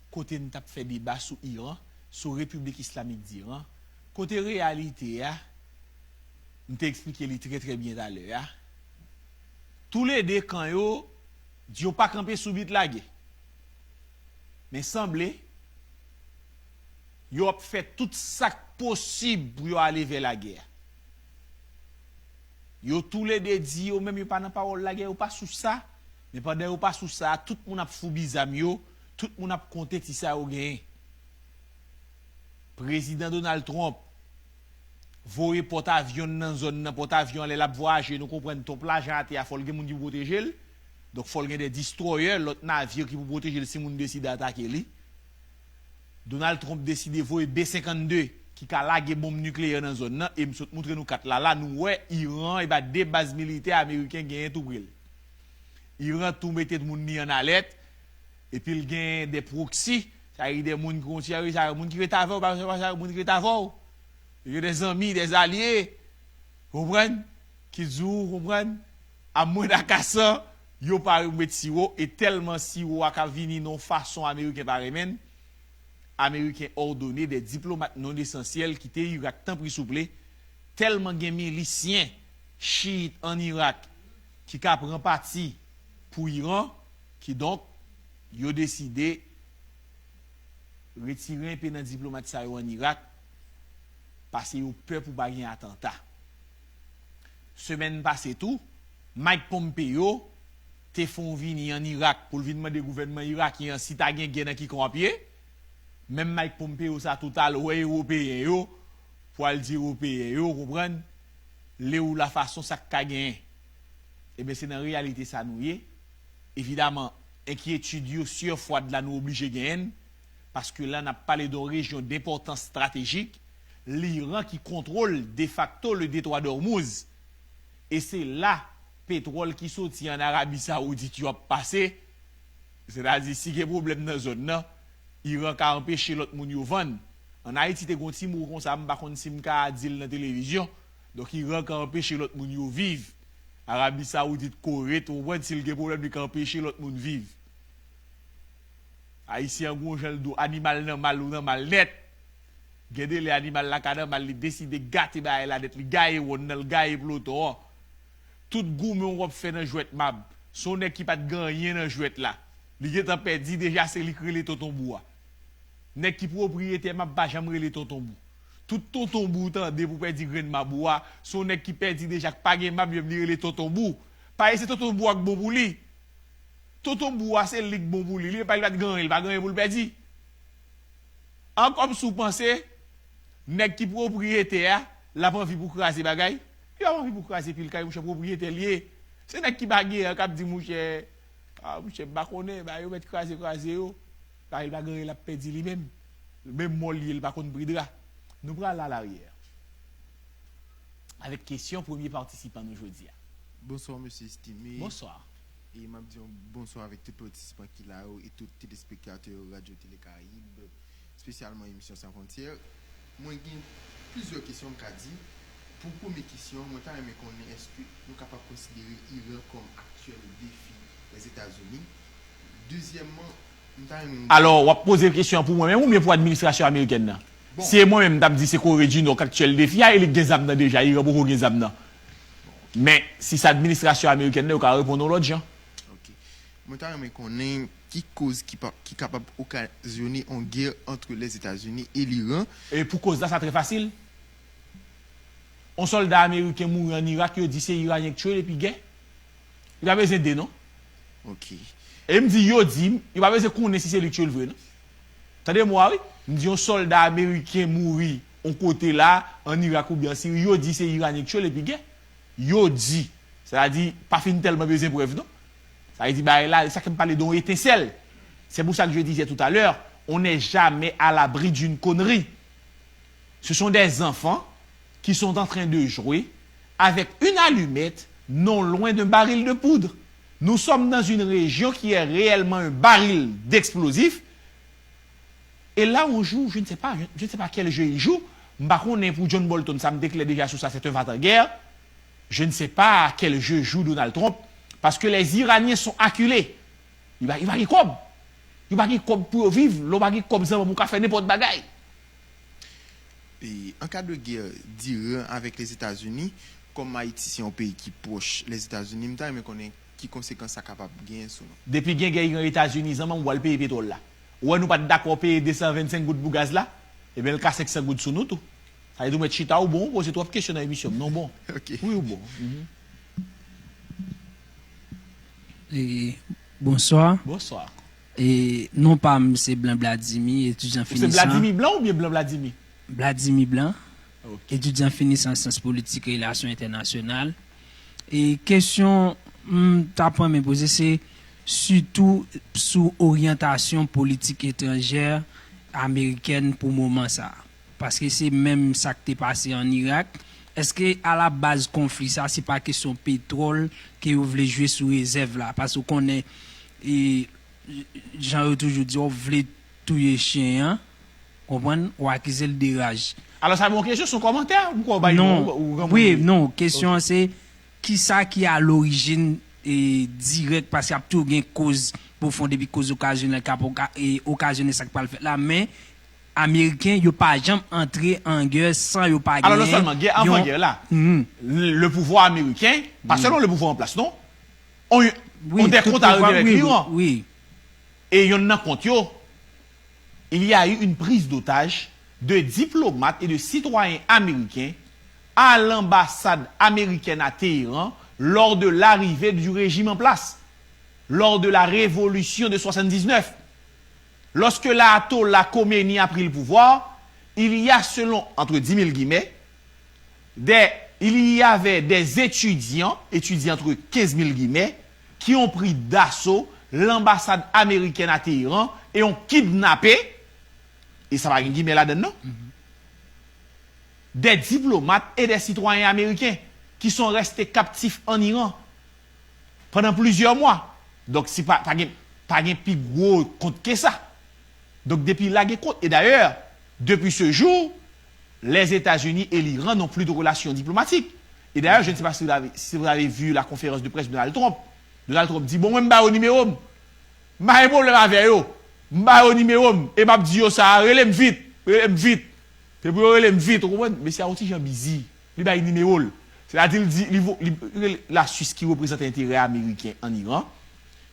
kote n t ap fè deba sou Iran, sou Repiblik Islamik d Iran, kote reyalite a, m te eksplike li trè, trè byen talè a. Toulede kan yo di yo pa kanpe sou bit lagè. Men sanble, yo ap fè tout sa k posib pou yo ale vè lagè a. Yo toulede di yo menm yo pa nan pawòl lagè, yo pa sou sa. Men pandan yo pa sou sa, tout moun ap foubi zam yo, tout moun ap konte ti sa yo genyen. Prezidan Donald Trump voye pòtavyon nan zòn nan, pòtavyon an lè l ap vwayaje, nou konprann Trump lajan atè a, fò l gen moun ki pou pwoteje l. Donk fò l gen de destroyer, lòt navye ki pou pwoteje l si moun deside atake li. Donald Trump deside voye B senkannde ki ka lage bonm nikleyè nan zòn nan, e m sot moutre nou kat la la, nou wè Iran, e ba de baz militè ameriken genyen tou pre l. Iran tou mete moun li an alèt, epi l gen de proxy, sa vle di de moun ki konn ti sa, moun ki ret avè w, pa sa, moun ki ret avè w. Yo gen de zanmi, de alye, konprann? Ki di w, konprann? A mwen dakasan, yo pa remèt siwo, e tèlman siwo a ka vini nan yon fason ameriken pa renmen l, ameriken òdone de diplomat non esansyèl kite Irak, tanpri souple, tèlman gen milisyen chiyit ann Irak ki ka pran pati pou Iran, kidonk, yo deside retire enpe nan diplomat sa yo ann Irak, pase yo pè pou pa gen atanta. Semèn pase tou, Mike Pompeo te fè yon vini ann Irak pou l vin mande gouvènman irakyen an si ta gen gè nan ki kan w ap ye. Menm Mike Pompeo sa tou t al wè ewopeyen yo pou al di ewopeyen yo, konprann, le ou la fason sa k ka genyen. Ebyen, se nan reyalite sa nou ye. Evidaman, enkyetid yo, syè fwad la, nou oblije genyen l, paske la, n ap pale de yon rejyon denpòtans estratejik, Liran ki kontwole defakto le detwa d'Ormuz. E se la, petwòl ki soti ann Arabi Sawoudit yo ap pase, sètadi, si gen pwoblèm nan zòn nan, Iran ka anpeche lòt moun yo vann. Ann Ayiti, te gen yon ti mo konsa, m pa konn si m ka di l nan televizyon. Donk, Iran ka anpeche lòt moun yo viv. Arabi Sawoudit kore, ou konprann, si l gen pwoblèm, li ka anpeche lòt moun viv. Ayisyen an gon jan l dou, animal nan mal, ou nan mal nèt. Gen de lè animal la ka nan mal, li deside gate bagay la nèt, li gaye wonn nan, li gaye ploton an. Tout goumen w ap fè nan jwèt mab, se yon nèg ki pa t gen anyen nan jwèt la. Li gentan pèdi deja, se li k rele tonton bou a. Nèg ki pwopriyetè mab pa janm rele tonton bou. Tout tonton bou w tande pou pèdi grenn mab ou a, se yon nèg ki pèdi deja, k pa gen mab menm, li rele tonton bou. Paske se tonton bou a k bon pou li. Tonton bou a se li k bon pou li. Li pa, li pa t gen anyen, li pa gen anyen pou l pèdi. An kòmsi w panse, nèg ki pwopriyetè a, l ap anvi pou kraze bagay? Li p ap anvi pou kraze pil kay, monchè, pwopriyetè l ye. Se nèg ki pa gen an k ap di, monchè, a, monchè, m pa konnen, bagay yo mèt kraze, kraze yo. Bagay li pa gen anyen l ap pèdi li menm. Menm mò l ye, li pa konn pri dra. Nou pral al aryè. Avèk kesyon premye patisipan nou jodi a. Bonswa, mesye Estimé. Bonswa. E m ap di yon bonswa avèk tout patisipan ki la yo e tout telespektatè Radyo Tele Karayib, espesyalman emisyon San Fwontyè. Mwen gen plizyè kesyon m ka di. Pou premye kesyon, mwen ta renmen konnen èske nou kapab konsidere Iran kòm aktyèl defi Lèzetazini? Dezyèmman, m ta renmen... Alò, w ap poze kesyon an pou mwen menm oubyen pou administrasyon amerikèn nan? Bon. Si e mwen menm, m t ap di se Kore di Nò k aktyèl defi a, e li k gen zam nan deja, Iran poko gen zam nan. Men, si se administrasyon amerikèn nan, yo ka reponn yon lòt jan. Ok. Mwen ta renmen konnen ki koz ki pa, ki kapab okazyone yon gè ant Lèzetazini e Liran. E pou koz la, sa trè fasil. Yon sòlda ameriken mouri ann Irak, yo di se Iranyen k tye l epi gè. Li pa bezwen de, non. Ok. E m di yo di, yo pa bezwen konnen si se li k tye l vre, non. Tande mo a, wi. M di yon sòlda ameriken mouri yon kote la, ann Irak oubyen an Siri, yo di se Iranyen k tye l epi gè. Yo di. Sètadi, pa fin tèlman bezwen prèv, non. Sa vle di, bagay la, sa fè m pale de yon etensèl. C'est pour ça que je disais tout à l'heure, on n'est jamais à l'abri d'une connerie. Ce sont des enfants qui sont en train de jouer avec une allumette non loin d'un baril de poudre. Nous sommes dans une région qui est réellement un baril d'explosifs. Et là, on joue, je ne sais pas, je, je ne sais pas quel jeu il joue. M pa konnen pou John Bolton, sa m te klè deja sou sa, c'est un va-t-en-guerre. Je ne sais pas à quel jeu joue Donald Trump, parce que les Iraniens sont acculés. Li pa, li pa gen kòb. Yo pa gen kòb pou yo viv. Lè w pa gen kòb zanmi w ka fè nenpòt bagay. E, an ka de gè d'Iran avèk Lèzetazini, kòm Ayiti se yon peyi ki pwòch Lèzetazini, m ta renmen konnen ki konsekans sa kapab genyen sou nou. Depi gen gè Iran Etazini, zanmi m, w al peye petwòl la. Ou wè nou pa t dakò peye de san vennsenk goud pou gaz la? Ebyen l ka senk san goud sou nou tou. Sa vle di w mèt chita ou bon, ou poze twòp kesyon nan emisyon m non bon. Wi ou bon. Mhm. E, bonswa. Bonswa. E, non pa m se Blan Vladimir, etidyan Ou se finisan. Vladimir Blan oubyen Blan Vladimir? Vladimir Blan, Ok. etidyan finisan syans politik e relasyon entènasyonal. E kesyon m t ap renmen poze se sitou sou oryantasyon politik etranjè amerikèn pou moman sa a. Paske se menm sa k te pase ann Irak. Èske alabaz konfli sa se pa kesyon petwòl ke yo vle jwe sou rezèv la? Paske w konnen e, jan yo toujou di w vle touye chen an, konprann, ou akize l de raj. Alò sa yon kesyon, se yon kòmantè, m kwè w bay non, ou, ou, ou, wi, non, kesyon an se kisa ki a lorijin e, dirèk, paske ap toujou gen koz pwofon epi koz okazyonèl k ap oka, e, okazyone sa k pral fèt la, men Ameriken yo pa janm antre an gè san yo pa genyen. Alò non sèlman gè anvan gè la, le pouvwa ameriken, pa sèlman le pouvwa an plas non, ont, ont des comptes à régler avec l'Iran. Et youn nan kont yo, il y a eu une prise d'otage de diplomates et de citoyens américains à l'ambassade américaine à Téhéran lors de l'arrivée du régime en place, lors de la révolution de soixante-dix-neuf. Lorsque l'ayatollah Khomeini a pris le pouvoir, il y a, selon, entre dix mille guillemets, des, il y avait des étudiants, étudiants entre quinze mille guillemets, qui ont pris d'assaut l'ambassade américaine à Téhéran et ont kidnappé, e sa pa gen gimè ladann non, des diplomates et des citoyens américains qui sont restés captifs en Iran pendant plusieurs mois. Donk, si pa, pa gen, pa gen pi gwo kont ke sa. Donk, depi la gen kont. Et d'ailleurs, depuis ce jour, les États-Unis et l'Iran n'ont plus de relations diplomatiques. Et d'ailleurs, je ne sais pas si vous avez, si vous avez vu la conférence de presse de Donald Trump. Donald Trump di, bon, mwen, m ba yo nimewo m. M pa gen pwoblèm avè yo. M ba yo nimewo m. E m ap di yo sa, rele m vit. Rele m vit. Se pou yo rele m vit, ou konprann? Mesye a yon ti jan bizi. Li bay nimewo l. Sètadi, li di, li, li, li, Laswis ki reprezante enterè ameriken ann Iran.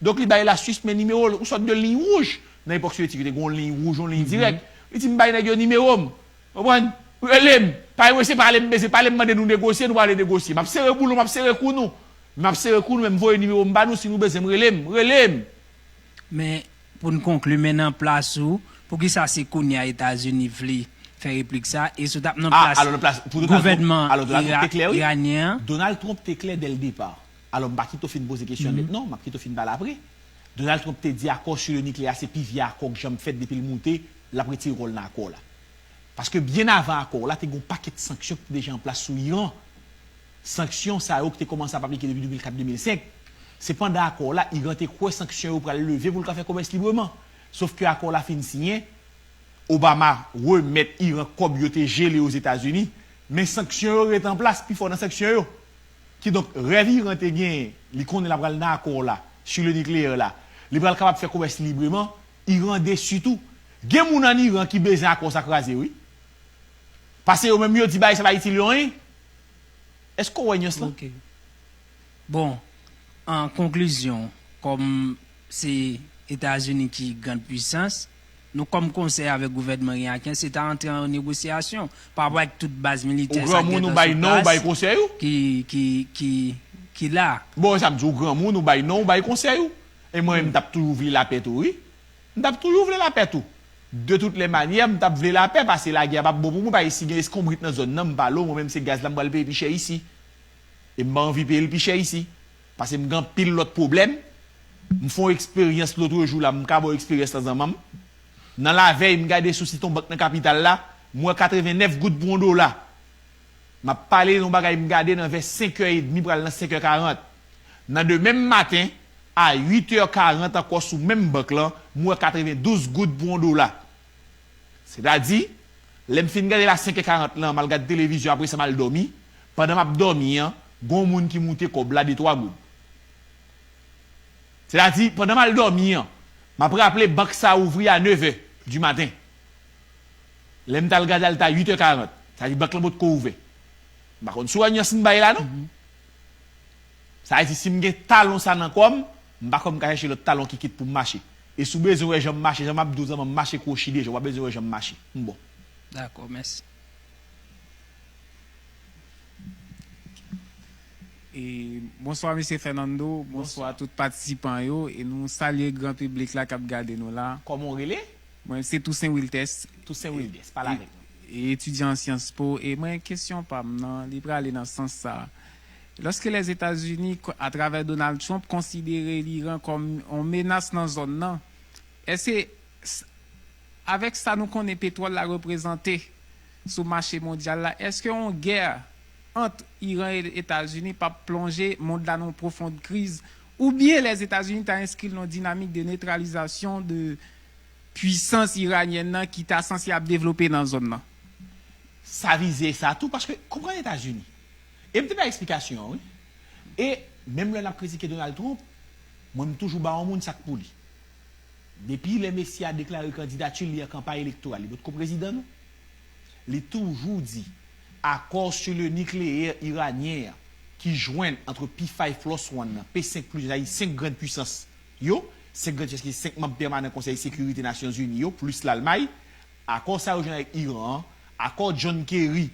Donk, li bay Laswis men nimewo l, yon sòt de liy wouj. Nan epòk Sovyètik, yo te gen yon liy wouj, yon liy dirèk. Li di, m bay nèg yo nimewo m. Konprann? Rele m. Pa gen se pale m bezwen pale, m mande nou negosye, nou prale negosye. M ap sere boulon, m ap sere kou nou. M ap sere kou nou, men m voye nimewo m ba nou, si nou bezwen m, rele m. Rele m. Men, pou n konkli, men nan plas ou, poukisa se kounye a Etazini vle fè replik sa? E si w t ap nan plas gouvènman iranyen an? Donald Trump te klè dè l depa. Alò, m pa kite w fin poze kesyon nèt non, m ap kite w fin pale apre. Donald Trump te di akò sou le nikleyè a se pi vye akò k janm fèt depi l moute, l ap retire kò l nan akò la. Paske byen avan akò w la, te gen yon pakèt sanksyon ki te deja an plas sou Iran. Sanksyon sa yo ki te kòmanse ap aplike depi de mil kat de mil senk. Se pandan akò w la, Iran te kwè sanksyon yo pral leve pou l ka fè komès libreman. Sof ke akò w la fin siyen, Obama remèt Iran kòb yo te jele Ozetazini, men sanksyon yo ret an plas, pifò nan sanksyon yo. Kidonk, rèv Iran te genyen, li konnen l ap pral nan akò w la, sou le nikleyè la, li pral kapab fè komès libreman, Iran desi tou. Gen moun ann Iran ki bezwen akò sa kraze wi. Pase yo menm yo di bagay sa pa itil yo anyen. Èske w wè nyans lan? Bon, an konklizyon, kòm se Etazini ki grann pwisans, nou kòm konsèy avèk gouvènman irakyen, se ta antre an negosyasyon pa rapò ak tout baz militè sa ki gentan sou plas ki, ki, ki, ki la. Bon, sa m di w, granmoun, ou bay non, ou bay konsèy ou. E mwen menm, m t ap toujou vle lapè tou, wi. M t ap toujou vle lapè tou. De tout lè manyè, m t ap vle lapè, pase lagè a p ap bon pou mwen, paske si gen eskonbrit nan zòn nan, m pale w, mwen menm se gaz la m pral peye pi chè isi. E m pa anvi peye l pi chè isi. Pase m gen anpil lòt pwoblèm. M fè yon eksperyans lotrejou la, m ka ba w eksperyans lan zanmanm. Nan lavèy, m gade sou sit yon bank nan kapital la, m wè katreven nèf goud pou yon dola. M ap pale de yon bagay m gade nan vè senk è edmi pral nan senk è karant. Nan demenm maten, a uit è karant ankò sou menm bank lan, m wè katreven douz goud pou yon dola. Sètadi, lè m fin gade l a senk è karant lan, m al gad televizyon, apre sa m al dòmi. Pandan m ap dòmi an, gen yon moun ki moute kòb la de twa goud. Sètadi, pandan m al dòmi an, M ap raple, bank sa a ouvri a nèv è di maten. Lè m t al gade l, l t a uit è karant. Sa di bank lan potko ouvè. M pa konn si w wè nyans m bay la, non. Sa vle di, si m gen talon sa nan kò m, m pa kwè m ka chèche lòt talon ki kit pou m mache. E si w bezwen wè jan m mache, jan m ap di w, zanmi, m mache kwochi deja, w pa bezwen wè jan m mache. M bon. Dakò, mèsi. E, bonswa, mesye Fernando. Bonswa, tout patisipan yo. E nou salye gran piblik la k ap gade nou la. Kòman w rele? Mwen, se Toussaint Wiltès. Toussaint Wiltès, pale avèk nou. E etidyan an Sciences Po. E mwen, kesyon pa m nan, li prale nan sans sa. Lòske Lèzetazini, atravè Donald Trump, konsidere Liran kòm yon menas nan zòn nan, èske, avèk sa nou konnen petwòl la reprezante sou mache mondyal la, èske yon gè ant Iran e Etazini p ap plonje mond la nan yon pwofon kriz, oubyen Lèzetazini ta enskri l nan yon dinamik de netralizasyon de pwisans iranyèn nan ki ta sanse ap devlope nan zòn nan? Sa vize sa tou, paske konprann Etazini. E m te bay eksplikasyon an, wi. E menm lè n ap kritike Donald Trump, mwen m toujou ba yon moun sa k pou li. Depi lè mesye a deklare kandidati li an kanpay elektoral, li potko prezidan, non. Li toujou di, accord sur le nucléaire iranien an ki jwenn ant P five plus one nan, P senk plis, sa di senk grann pwisans yo, senk grann pwisans ki senk manm pèmanan Konsèy Sekirite Nasyonzini yo, plis Lalmay, akò sa yo jwenn avèk Iran an, akò John Kerry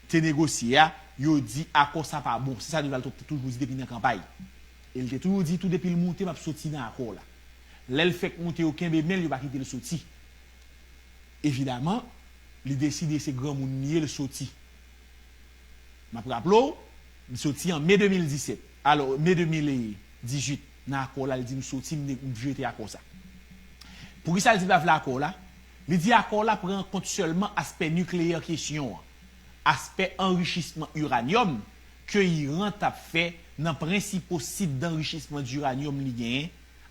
te negosye a, yo di akò sa pa bon. Se sa Donald Trump te toujou di depi nan kanpay. E l te toujou di tou depi l moute, m ap soti nan akò la. Lè l fèk moute, yo kenbe men l, yo pa kite l soti. Evidaman, li deside se granmoun li ye, l soti. M ap raple w, li soti an me de mil disèt. Alò, me de mil dizuit, nan akò la, li di m soti, m, m jete akò sa. Poukisa l di l pa vle akò la? Li di akò la pran an kont sèlman aspè nikleyè kesyon an, aspè anrichisman iranyòm ke Iran t ap fè nan prensipal sit d'enrichissement d'uranium li genyen.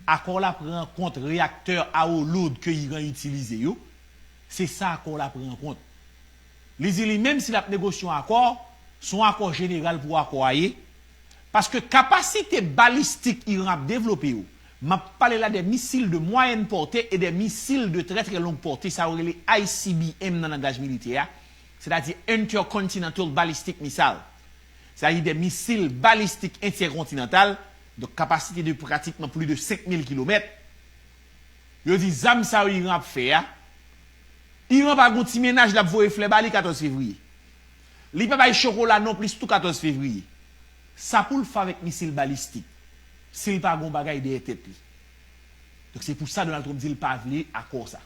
Akò la pran an kont reyaktè a eau lourde ke Iran itilize yo. Se sa akò la pran an kont. Li di li menm si l ap negosye yon akò, se yon akò jeneral pou akò a ye. Paske kapasite balistik Iran ap devlope yo, m ap pale la de misil de moyenne portée et des missiles de très très longue portée, sa yo rele I C B M nan langaj militè a, sètadi Intercontinental Ballistic Missile. Sètadi de misil balistik entèkontinantal, donk kapasite de pratikman plis de senk mil kilomèt. Yo di zam sa yo Iran ap fè a, Iran pa gon ti mennaj l ap voye flè ba li katòz fevriye. Li pa bay chokola non plis tou katòz fevriye. Sa pou l fè avèk misil balistik si l pa gon bagay dèyè tèt li? Donk se pou sa Donald Trump di l pa vle akò sa.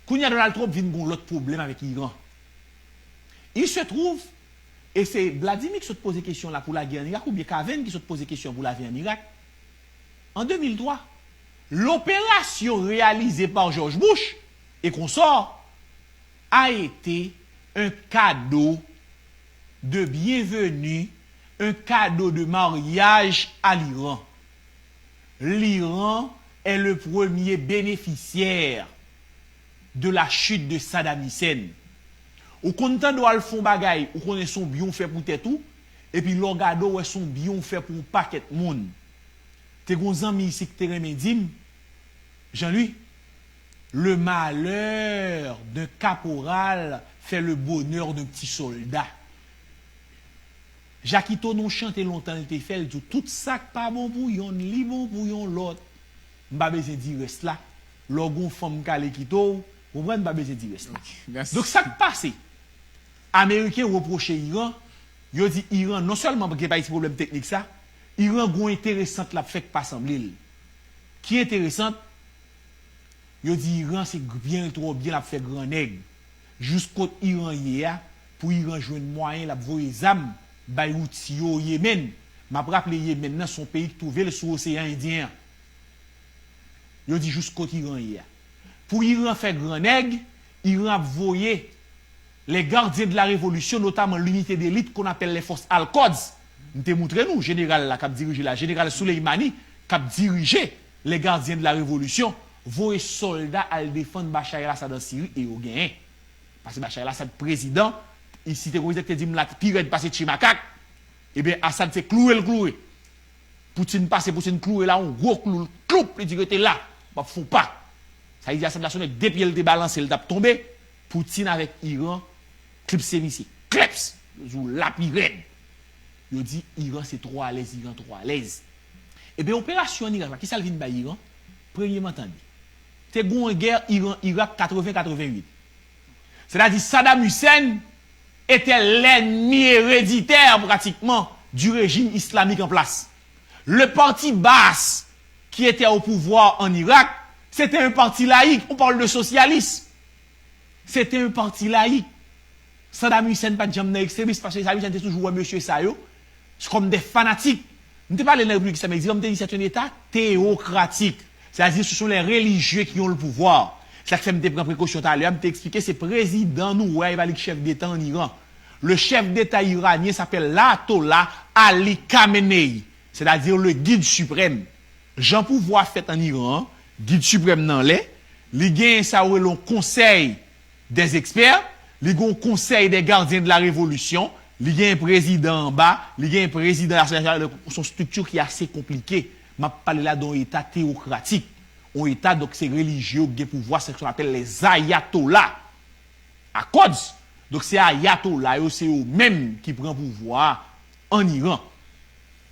Kounye a Donald Trump vin gon lòt pwoblèm avèk Iran. Il se trouve, e se Vladimir ki sot poze kesyon la pou lagè an Irak, oubyen Caven ki sot poze kesyon pou lagè an Irak, an de mil twa, l'opération réalisée par George Bush et consorts a été un cadeau de bienvenue, un cadeau de mariage à l'Iran. L'Iran est le premier bénéficiaire de la chute de Saddam Hussein. Ou konn tande w al fè yon bagay, ou konnen se yon byen w fè pou tèt ou, epi lè w gade w wè se yon byen w fè pou yon pakèt moun. Te gon zanmi isit ki te renmen di m, Jean-Louis, le malheur d'un caporal fait le bonheur d'un petit soldat. Jakito, nan yon chante lontan l te fè, l di w tout sa k pa bon pou yonn, li bon pou yon lòt. M pa bezwen di rès la. Lè w gon fanm k ale kite w, ou konprann, m pa bezwen di rès la. Donk sa k pase? Ameriken repwoche Iran, yo di Iran non sèlman gen pa ti pwoblèm teknik sa, Iran gon enteresant l ap fè k pa sanble l. Ki enteresant? Yo di Iran se byen l twò byen l ap fè gran nèg. Jous kot Iran ye a, pou Iran jwenn mwayen l ap voye zam bay Houthi yo Yemen. M ap raple Yemen nan se yon peyi k twouve l sou oseyan Endyen an. Yo di jous kot Iran ye a. Pou Iran fè gran nèg, Iran ap voye les gardiens de la révolution, notamment l'unité d'élite qu'on appelle les forces Al-Quds. M te moutre nou jeneral la k ap dirije la, jeneral Soleimani k ap dirije les gardiens de la révolution, voye sòlda al defann Bashar el-Assad an Siri e yo genyen. Paske Bashar el-Assad prezidan, e si te gon nèg te di m la pi rèd pase tchimakak, ebyen Assad se kloure l kloure. Putin pase, Putin kloure l a yon gwo klou, l kloup, li di rete la. p ap fè yon pa. Sa vle di Asanble Nasyonal, de pye l te balanse, l t ap tonbe. Putin avèk Iran klipse misye. Kleps! Yo di w lapi rèd. Yo di Iran se twò alèz, Iran twò alèz. Ebyen, operasyon ann Irak la, kisa l vin bay Iran? Premyeman tande. Te gen yon gè Iran-Irak katreven katreven uit. Sètadi Saddam Hussein était l'ennemi héréditaire pratiquement du régime islamique en place. Le parti Baath qui était au pouvoir en Irak, c'était un parti laïque. On parle de socialisme. C'était un parti laïque. Saddam Hussein pa t janm nan ekstremis, paske Saddam Hussein te toujou wè mesye sa yo kòm de fanatik. M te pale nan Repiblik Islamique d'Iran, m te di c'est un État théocratique. Sètadi ce sont les religieux qui ont le pouvoir. Se sa k fè m te pran prekosyon talè a, m te eksplike se prezidan nou wè a, e pa li k chèf deta ann Iran. Le chef d'État iranien s'appelle l'Ayatollah Ali Khamenei, c'est-à-dire le guide suprême. Jan pouvwa fèt ann Iran an, gid siprèm nan anlè, li genyen sa yo rele yon konsèy des experts, li gen yon konsèy des gardiens de la révolution, li genyen prezidan anba, li genyen prezidan Lasanble Nasyonal, se yon estrikti ki ase konplike. M ap pale la de yon eta teyokratik. Yon eta, donk, se relijye yo ki gen pouvwa, se sa n apèl les ayatollahs. Accords. Donk, se ayatola yo, se yo menm ki pran pouvwa a ann Iran.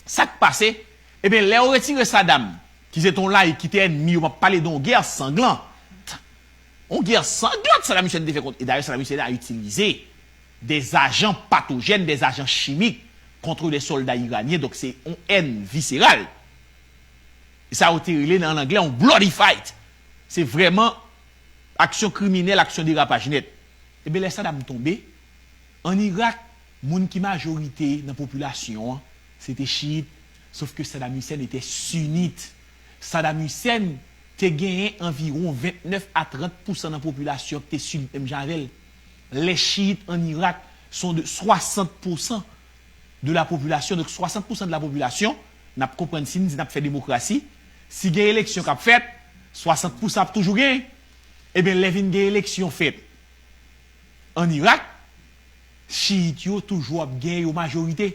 Sa k pase? Ebyen, lè yo retire Saddam, ki se te yon layik, ki te ènmi yo, m ap pale de yon gè sanglan. Yon gè sanglan Saddam Hussein te fè kont, e dayè Saddam Hussein a itilize des agents pathogènes, des agents chimiques contre des soldats iraniens. Donk, se yon èn visceral. E sa yo te rele nan, an anglè, yon bloody fight. Se vrèman aksyon kriminèl, aksyon derapaj nèt. Ebyen, lè Saddam tonbe, ann Irak, moun ki majorite nan popilasyon an, se te chiyit, sof ke Saddam Hussein était sunnite. Saddam Hussein te genyen anviwon vennèf a trant pousan nan popilasyon ki te sunnit menm jan avè l. Les chiites en Irak sont de soixante pour cent de la population. Donk, swasant pousan de la popilasyon, n ap konprann si n di n ap fè demokrasi, si gen eleksyon k ap fèt, swasant pousan ap toujou genyen. Ebyen, lè vin gen eleksyon fèt ann Irak, chiyit yo toujou ap genyen yo majorite.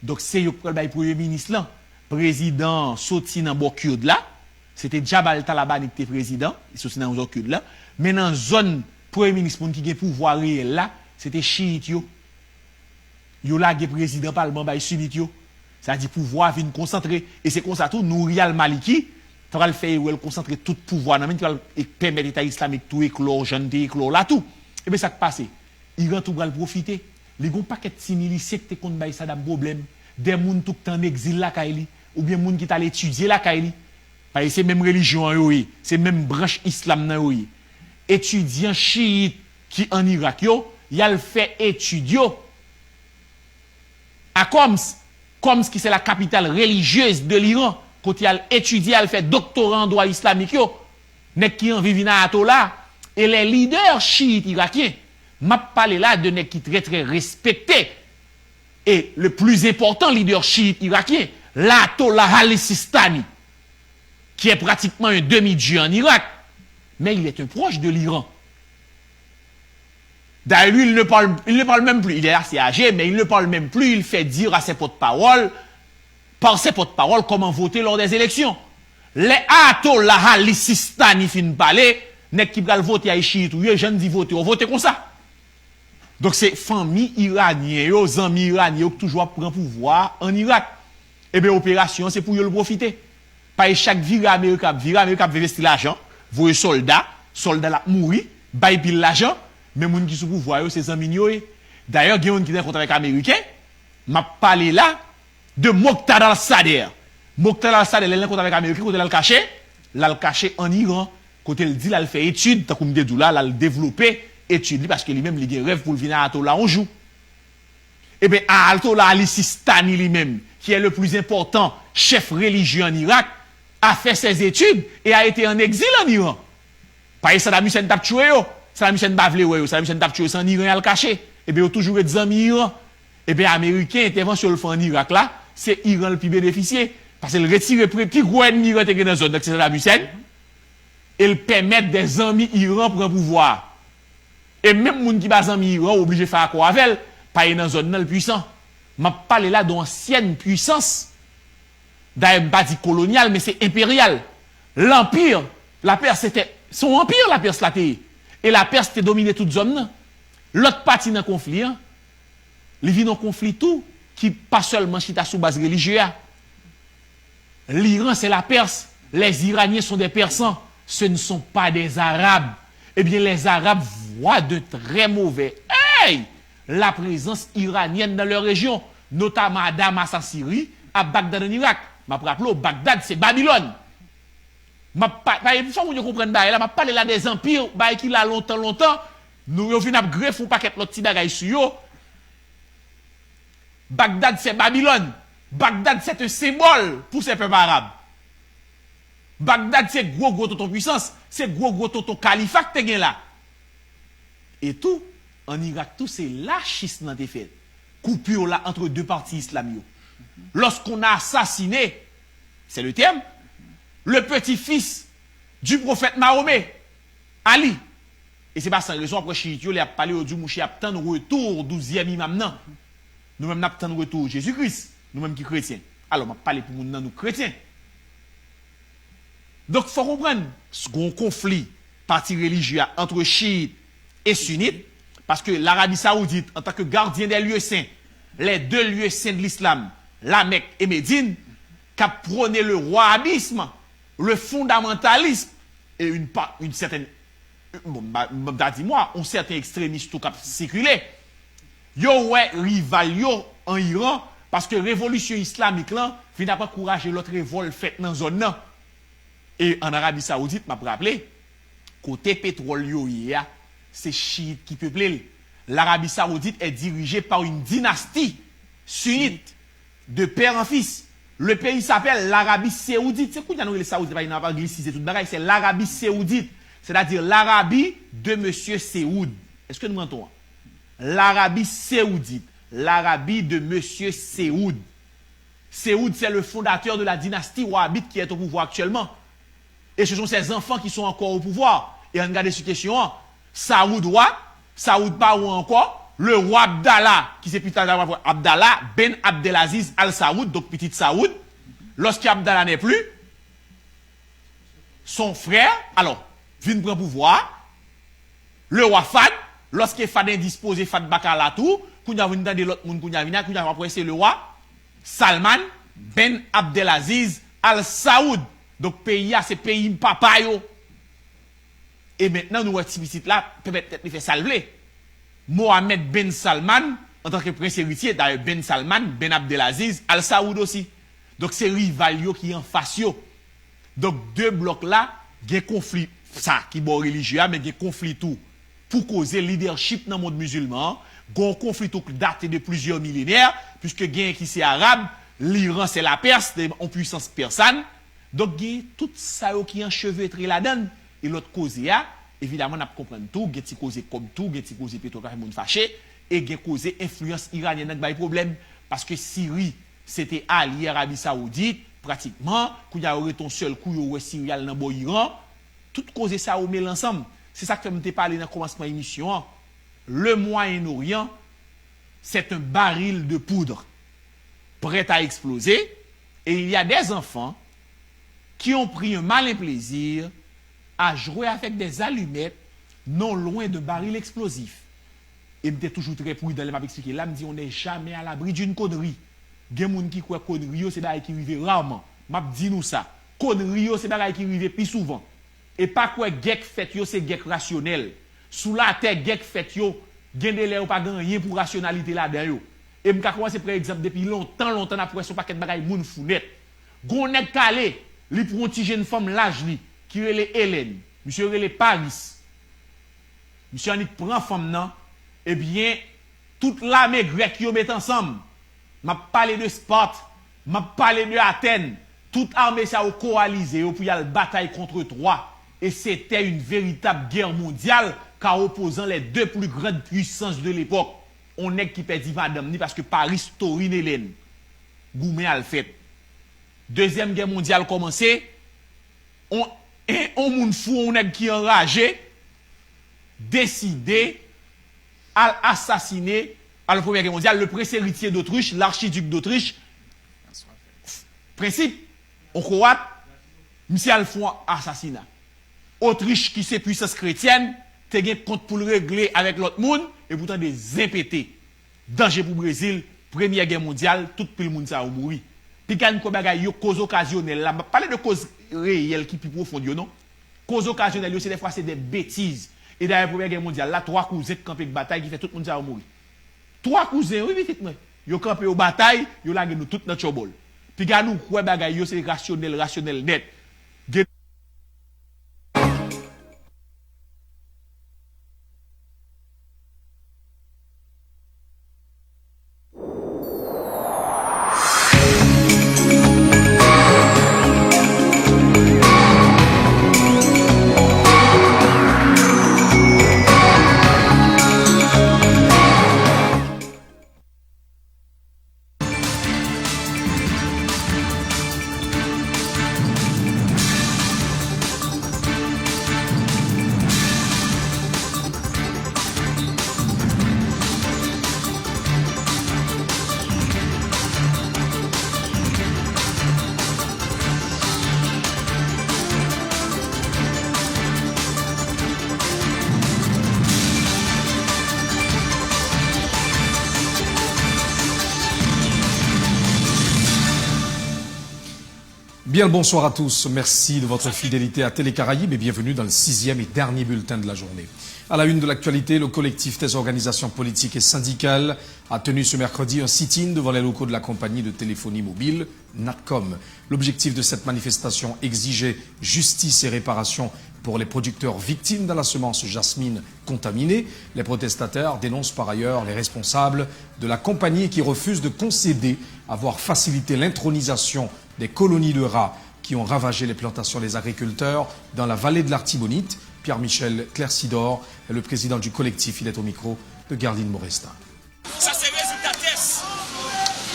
Donk, se yo k pral bay premye minis lan. Prezidan soti nan bò Kird la, se te Jabal Talabani ki te prezidan, li soti nan zòn Kird la. Men nan zòn premye minis, moun ki gen pouvwa reyèl la, se te chiyit yo. Yo lage prezidan palman bay sinit yo. Sa di pouvwa a vin konsantre. E se konsa tou, Nouri al-Maliki t pral fè erè l konsantre tout pouvwa nan men l, ki pral e, pèmèt Eta Islamik tou eklò, jan l te eklò la tou. Ebyen, sa k pase? Iran tou pral pwofite. Li gen yon pakèt ti milisyen ki te konn bay Saddam pwoblèm. De moun tou ki te ann egzil lakay li, oubyen moun ki t al etidye lakay li. Paske se menm relijyon an yo ye, se menm branch islam nan yo ye. Etidyan chiyit ki ann Irak yo, y al fè etid yo a Koms. Koms ki se la capitale religieuse de l'Iran, kote y al etidye, al fè doktora an dwa islamik yo. Nèg ki anvi vin ayatola, e les leaders chiites irakiens, m ap pale la de nèg ki trè, trè respekte, et le plus important leader chiite irakien, l'Ayatollah Ali Sistani, qui est pratiquement un demi-dieu en Irak, mais il est un proche de l'Iran. D'ailleurs, lui, il ne parle, il ne parle même plus. Il est assez âgé, mais il ne parle même plus. Il fait dire à ses porte-paroles, par ses porte-paroles, comment voter lors des élections. Lè Ayatollah Ali Sistani fin pale, nèg ki pral vote a e chiyit ou ye, jan n di vote, w vote konsa. Donk, se fanmi iranyen yo, zanmi iranyen yo ki toujou ap pran pouvwa a ann Irak. Ebyen, operasyon an, se pou yo l pwofite. Paske chak vire Amerik ap vire, Amerik ap envesti lajan, voye sòlda, sòlda l ap mouri, bay pil lajan, men moun ki sou pouvwa yo, se zanmi n yo ye. Dayè, gen youn ki nan kont avèk Ameriken, m ap pale la de Moqtada al-Sadr. Moqtada al-Sadr, lè l nan kont avèk Ameriken, kote l al kache? L al kache ann Iran, kote l di l al fè etid, tankou m te di w la, l al devlope etid li, paske li menm, li gen rèv pou l vin ayatola yon jou. Ebyen, Ayatollah Ali Sistani li menm, qui est le plus important chef religieux en Irak, a fait ses études et a été en exil en Iran. Paske Saddam Hussein t ap tchwe yo. Saddam Hussein pa vle wè yo. Saddam Hussein t ap tchwe yo, se ann Iran y al kache. Ebyen, yo toujou ret zanmi Iran. Ebyen, Ameriken, entèvansyon l fè ann Irak la, se Iran l pi benefisye. Paske l retire pre-, pi gwo ènmi Iran te gen nan zòn nan, ki se Saddam Hussein. E l pèmèt de zanmi Iran pran pouvwa a. E menm moun ki pa zanmi Iran, ou oblije fè akò avè l, paske nan zòn nan, l pwisan. M ap pale la de yon ansyèn pwisans. Dayè, m pa di kolonyal, men se enperyal. Lanpir, Lapès se te, se yon anpi Lapès la te ye. E Lapès te domine tout zòn nan. Lòt pati nan konfli an, li vin yon konfli tou ki pa sèlman chita sou baz relijye a. L'Iran, c'est la Perse. Les Iraniens sont des Persans. Ce ne sont pas des Arabes. Eh bien, les Arabes voient d'un très mauvais œil la présence iranienne dans leur région, notamment à Damas en Syrie, à Bagdad en Irak. M ap raple w, Bagdad, se Babilòn. M ap pa, pa, fò moun yo konprann bagay la, m ap pale la de zanpi, bagay ki la lontan, lontan. Nou, yo vin ap grefe yon pakèt lòt ti bagay sou yo. Bagdad, c'est Babylone. Bagdad, c'est un symbole pour ces peuples arabes. Bagdad, se gwo, gwo tonton pwisans. Se gwo, gwo tonton kalifa k te gen la. E tou, an Irak tou, se la schisme lan te fèt. Coupure la entre deux partis islam yo. Lorsqu'on a assassiné, c'est le terme, le petit-fils du prophète Mahomet, Ali. E se pa san rezon, apre chiyit yo, lè y ap pale, yo di w, mouche ap tann retou douzyèm imam nan. Nou menm, n ap tann retou Jezi Kris, nou menm ki kretyen. Alò, m ap pale pou moun nan, nou kretyen. Donk, fò konprann, s-, gon konfli pati relijye a antre chiyit e sinit, paske Larabi Sawoudit, antanke gardien des lieux saints, les deux lieux saints de l'islam, la Mecque et Médine, k ap pwone le wahabisme, le fondamentalisme, e une pa-, une certaine, bon, m a, m ta di mwa, yon sèten ekstremis tou k ap sikile. Yo wè rival yo an Iran, paske revolisyon islamik lan vin ap ankouraje lòt revòl fèt nan zòn nan. E an Arabi Sawoudit, m ap raple, kote petwòl yo ye a, se chiyit ki peple l. L'Arabie Saoudite est dirigée par une dynastie sunnite de père en fils. Le pays s'appelle l'Arabie Saoudite. Se kounye a nou rele Saoudit, pa gen anglisize tout bagay, c'est l'Arabie Saoudite, c'est-à-dire l'Arabie de Monsieur Saoud. Èske nou pran ton an? L'Arabie Saoudite, l'Arabie de Monsieur Saoud. Saoud, c'est le fondateur de la dynastie wahhabite qui est au pouvoir actuellement. Et ce sont ses enfants qui sont encore au pouvoir. E ann gade sou kesyon an. Saoud wa, Saoud pa wa ankò, le roi Abdallah, ki se pitit Abdallah, Abdallah ben Abdelaziz Al Saoud, donk pitit Saoud, lorsque Abdallah n'est plus, son frère, alò, vin pran pouvwa a, le roi Fahd, lorsque Fahd indisposé, Fahd pa ka la tou, kounye a vin tande lòt moun, kounye a vin a, kounye a apre se le roi Salman ben Abdelaziz Al Saoud. Donk peyi a se peyi papa yo. E mentnan nou wè ti pitit la pèmèt tèt li fè sa l vle. Mohammed ben Salman, antanke prens eritye, dayè ben Salman, ben Abdelaziz, Al Saoud osi. Donk se rival yo ki anfas yo. Donk de blòk la, gen konfli sa ki bò relijye a, men gen konfli tou pou koze lidèchip nan mond mizilman an. Gen yon konfli tou k date de plizyè milenè, piske genyen ki se Arab, Liran se Lapès, se yon pwisans pèsan. Donk gen tout sa yo ki anchevetre ladan l. E lòt koze a, evidaman n ap konprann tou, gen ti koze kòb tou, gen ti koze petwòl k ap fè moun fache, e gen koze enfliyans iranyèn nan k bay pwoblèm. Paske Siri, se te alye Arabi Sawoudit, pratikman, kounye a yo rete yon sèl kou, yo wè Siri al nan bò Iran. Tout koze sa yo mele ansanm. Se sa k fè m te pale nan kòmansman emisyon an. Le Moyen-Orient, c'est un baril de poudre prêt à exploser, et il y a des enfants qui ont pris un malin plaisir à jouer avec des allumettes non loin d'un baril explosif. E m te toujou trè pridan lè m ap eksplike la, m di, on n'est jamais à l'abri d'une connerie. Gen moun ki kwè konri yo se bagay ki rive raman. M ap di nou sa, konri yo se bagay ki rive pi souvan. E pa kwè gè k fèt yo se gè k rasyonèl. Sou latè, gè k fèt yo, gen de lè yo pa gen anyen pou rasyonalite ladan yo. E m ka kòmanse pran egzanp depi lontan, lontan n ap wè se yon pakèt bagay moun fou nèt. Gon nèg k ale, li pran yon ti jenn fanm laj li, ki rele Elèn. Misye rele Paris. Misye annik pran fanm nan, ebyen, tout lame grèk yo met ansanm. M ap pale de Sparte, m ap pale de Atèn. Tout ame sa yo kowalize yo pou y al batay kont Twa. Et c'était une véritable guerre mondiale, car opposant les deux plus grandes puissances de l'époque. On nèg ki pèdi madanm ni paske Paris torin Elèn. Goumen al fèt. Dezyèm gè mondyal kòmanse, on, on moun fou, on nèg ki anraje, deside al asasine, al Premyè Gè Mondyal, le prince héritier d'Autriche, l'archiduc d'Autriche, prensip, on Kowat, misye al fè on asasina. Otrich, ki se pwisans kretyèn, te gen kont pou l regle avèk lòt moun, epoutan de zen pete. Danje pou Brezil, Premyè Gè Mondyal, tout pil moun sa yo mouri. Piga n kwè bagay yo koz okazyonèl la, m ap pale de koz reyèl ki pi pwofon yo non. Koz okazyonèl yo, se dèfwa se de betiz. E dayè Premyè Gè Mondyal la, twa kouzen k kanpe k batay ki fè tout moun sa yo mouri. Twa kouzen, wi, pitit mwen. Yo kanpe, yo batay, yo lage nou tout nan tchòbòl. Piga nou kwè bagay yo se rasyonèl, rasyonèl nèt. Gen Bien le bonsoir à tous. Merci de votre fidélité à Télé Caraïbes et bienvenue dans le sixième et dernier bulletin de la journée. À la une de l'actualité, le collectif des organisations politiques et syndicales a tenu ce mercredi un sit-in devant les locaux de la compagnie de téléphonie mobile Natcom. L'objectif de cette manifestation, exiger justice et réparation pour les producteurs victimes de la semence jasmine contaminée. Les protestataires dénoncent par ailleurs les responsables de la compagnie qui refusent de concéder avoir facilité l'intronisation des colonies de rats qui ont ravagé les plantations des agriculteurs dans la vallée de l'Artibonite. Pierre-Michel Clercidor est le président du collectif. Il est au micro de Guerline Morestin. Sa se rezilta tès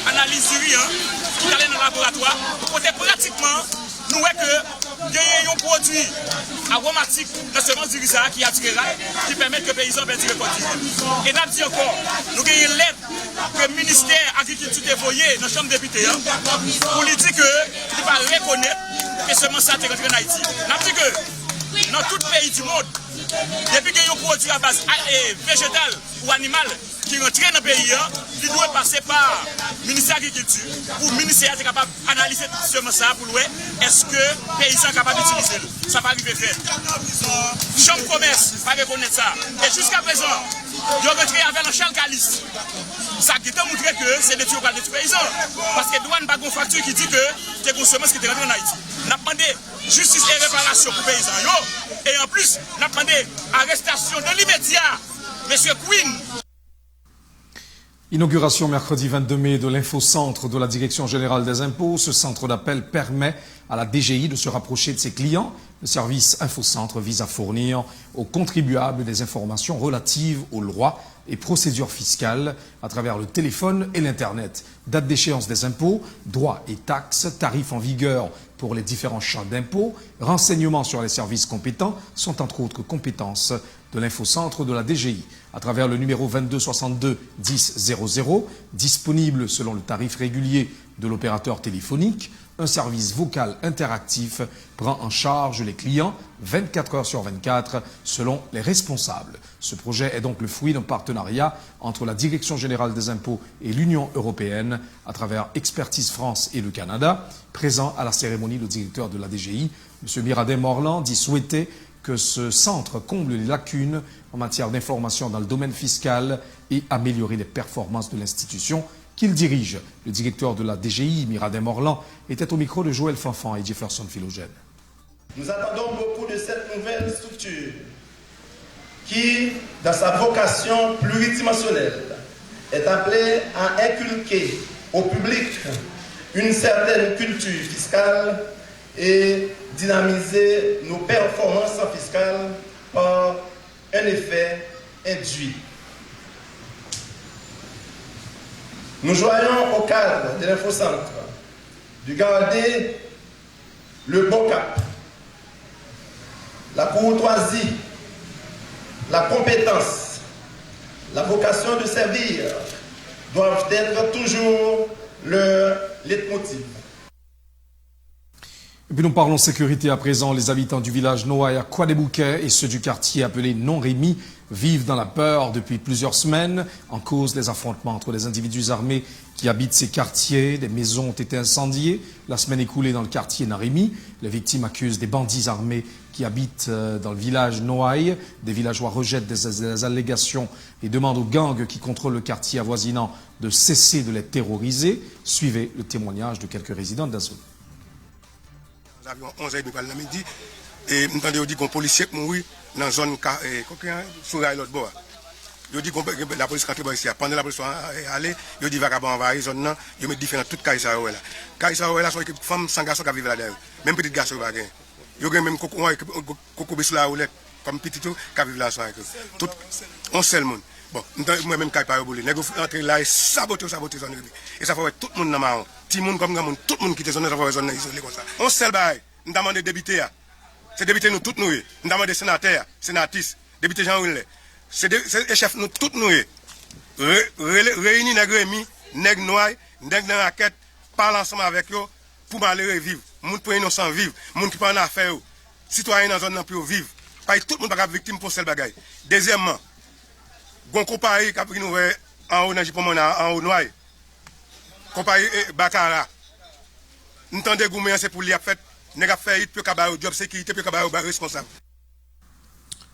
analiz diri an ki t ale nan laboratwa, kote pratikman nou wè ke genyen yon pwodui awomatik nan semans diri sa a ki atire rat, ki pèmèt ke peyizan pèdi rekòt li. E n ap di ankò, nou genyen lèt ke ministè agrikilti te voye nan chanm depite an pou li di ke li pa rekonèt ke semans sa a te rantre ann Ayiti. N ap di ke nan tout peyi di mond, depi gen yon pwodui a baz a- e vejetal ou animal ki rantre nan peyi an, li dwe pase pa Ministè Agrikilti pou ministè a te kapab analize semans sa a pou l wè èske peyizan kapab itilize l. Sa pa rive fèt. Chanm komès pa rekonèt sa. E jiskaprezan, yo rantre avè l an chal kalis. Sa gentan montre ke se detwi yo pral detwi peyizan. Paske dwàn pa gen yon fakti ki di ke te gen semans ki te rantre ann Ayiti. N ap mande jistis e reparasyon pou peyizan yo. E anplis, n ap mande arestasyon de limedya mesye Queen. Inauguration mercredi vingt-deux mai de l'infocentre de la Direction générale des impôts. Ce centre d'appel permet à la D G I de se rapprocher de ses clients. Le service infocentre vise à fournir aux contribuables des informations relatives aux lois et procédures fiscales à travers le téléphone et l'Internet. Date d'échéance des impôts, droits et taxes, tarifs en vigueur pour les différents champs d'impôts, renseignements sur les services compétents sont entre autres compétences de l'infocentre de la D G I à travers le numéro vingt-deux soixante-deux dix zéro zéro, disponible selon le tarif régulier de l'opérateur téléphonique. Un service vocal interactif prend en charge les clients vingt-quatre heures sur vingt-quatre selon les responsables. Ce projet est donc le fruit d'un partenariat entre la Direction générale des impôts et l'Union européenne à travers Expertise France et le Canada. Présent à la cérémonie, le directeur de la D G I, monsieur Miradin Morland, dit souhaiter que ce centre comble les lacunes en matière d'information dans le domaine fiscal et améliorer les performances de l'institution qu'il dirige. Le directeur de la D G I, Miradin Morland, était au micro de Joël Fanfan et Jefferson Philogène. Nous attendons beaucoup de cette nouvelle structure qui, dans sa vocation pluridimensionnelle, est appelée à inculquer au public une certaine culture fiscale et dynamiser nos performances fiscales par un effet induit. Nous joignons au cadre de l'infocentre de garder le bon cap, la courtoisie, la compétence, la vocation de servir doivent être toujours le leitmotiv. Et puis nous parlons sécurité à présent. Les habitants du village Noailles à Kwadèboukè et ceux du quartier appelé Non Rémy vivent dans la peur depuis plusieurs semaines. En cause, des affrontements entre des individus armés qui habitent ces quartiers. Des maisons ont été incendiées la semaine écoulée dans le quartier Nan Rémy. Les victimes accusent des bandits armés qui habitent euh, dans le village Noailles. Des villageois rejettent des, des allégations et demandent aux gangs qui contrôlent le quartier avoisinant de cesser de les terroriser. Suivez le témoignage de quelques résidents de la zone. Anviwon onz è edan nan midi, e m tande yo di gon polisye k mouri nan zòn ka, e, kote an, sou ray lòt bò a. Yo di gon, lapolis rantre bò isi a. Pandan lapolis a, e, ale, yo di vagabon anvayi zòn nan, yo met dife nan tout kay sa yo wè la. Kay sa yo wè la, se yon ekip fanm san gason k ap viv ladan yo. Menm pitit gason yo pa gen. Yo gen menm koko, yon ekip, koko sou la woulèt. Kòm pitit yo ka viv la ansanm avèk yo. Tout, yon sèl moun. Bon, m tan, mwen menm kay pa yo boule. Nèg yo antre la e sabote yo sabote zòn yo. E sa fè w wè tout moun nan mawon. Timoun kòm granmoun, tout moun kite zòn nan, sa fè w wè zòn nan izole konsa. Yon sèl bagay, m ta mande depite a. Se depite nou tout nou ye. M ta mande senatè a, senatris, depite Jean Wilner. Se de, se e chèf nou tout nou ye. Re, rele, reyini nèg Remi, nèg Nway, nèg nan rakèt, pale ansanm avèk yo, pou malere viv, moun pou inosan viv, moun ki pa annafè yo, sitwayen nan zòn nan pou yo viv. Paske tout moun pa ka viktim pou yon sèl bagay. Dezyèmman, gon konpayi k ap vin ouvè anwo nan Jipon Mòn, anwo Nway. Konpayi, e, Bakara. M tande goumen an se pou li ap fèt. Nèg ap fè it pou yo ka ba yo djòb, sekirite pou yo ka ba yo ba responsab.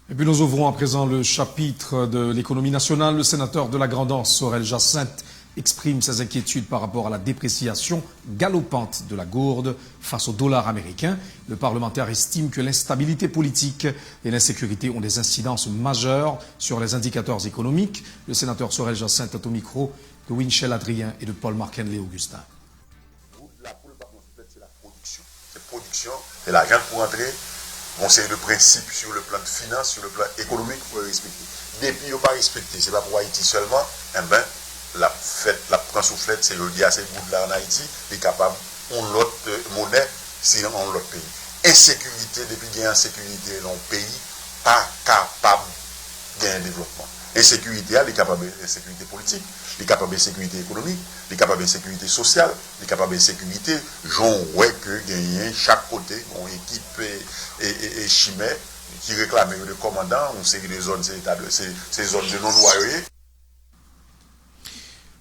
Et puis nous ouvrons à présent le chapitre de l'économie nationale. Le sénateur de la Grand'Anse, Sorel Jacinthe, exprime ses inquiétudes par rapport à la dépréciation galopante de la gourde face au dollar américain. Le parlementaire estime que l'instabilité politique et l'insécurité ont des incidences majeures sur les indicateurs économiques. Le sénateur Sorel Jacinthe est au micro de Winchel Adrien et de Paul Marc-Henley Augustin. Wout lapoul pa pran souflèt, se la pwodiksyon. Se pwodiksyon, se lajan k pou rantre, gon seri de prensip sur le plan de finance, sur le plan économique, fò yo respekte. Depi yo pa respekte, se pa pou Ayiti sèlman, enben, l ap fèt, l ap pran souflèt, se jodi a, se goud la ann Ayiti, li kapab yon lòt, euh, monè, si nan yon lòt peyi. Ensekirite, depi gen ensekirite nan yon peyi, pa kapab genyen devlòpman. Ensekirite a, li kapab ensekirite politik, li kapab ensekirite ekonomik, li kapab ensekirite sosyal, li kapab ensekirite, jan w wè ke genyen chak kote, yon ekip, e, e, e, e chimè ki reklame yo de kòmandan, yon seri de zòn, se eta de, se, se zòn de non dwa yo ye.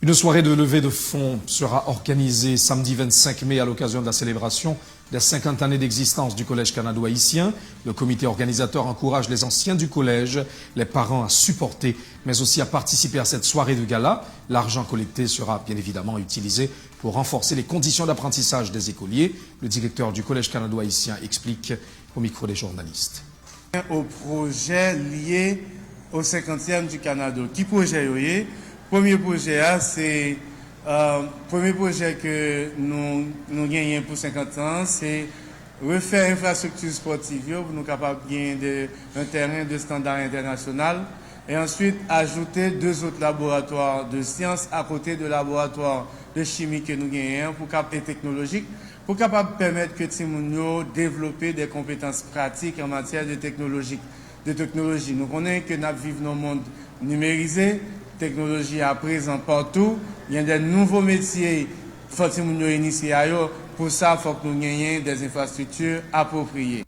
Une soirée de levée de fonds sera organisée samedi vingt-cinq mai à l'occasion de la célébration des cinquante années d'existence du Collège Canado-Haïtien. Le comité organisateur encourage les anciens du collège, les parents à supporter, mais aussi à participer à cette soirée de gala. L'argent collecté sera bien évidemment utilisé pour renforcer les conditions d'apprentissage des écoliers. Le directeur du Collège Canado-Haïtien explique au micro des journalistes. Aux projets liés au cinquantième du Canado. Ki pwojè yo ye? Premye pwojè a, se, euh, premye pwojè ke nou, nou genyen pou senkant an, se refè enfrastrikti spòtiv yo, pou nou kapab genyen de, un terrain de standard international. Et ensuite, ajouter deux autres laboratoires de sciences à côté de laboratoire de chimie ke nou genyen an pou kap-, et technologique, pou kapab pèmèt ke timoun yo devlope des compétences pratiques en matière de technologie, de technologie. Nou konnen ke n ap viv nan yon mond nimerize, teknoloji a prezan patou, gen de nouvo metye, fò timoun yo inisye a yo. Pou sa, fòk nou genyen des infrastructures appropriées.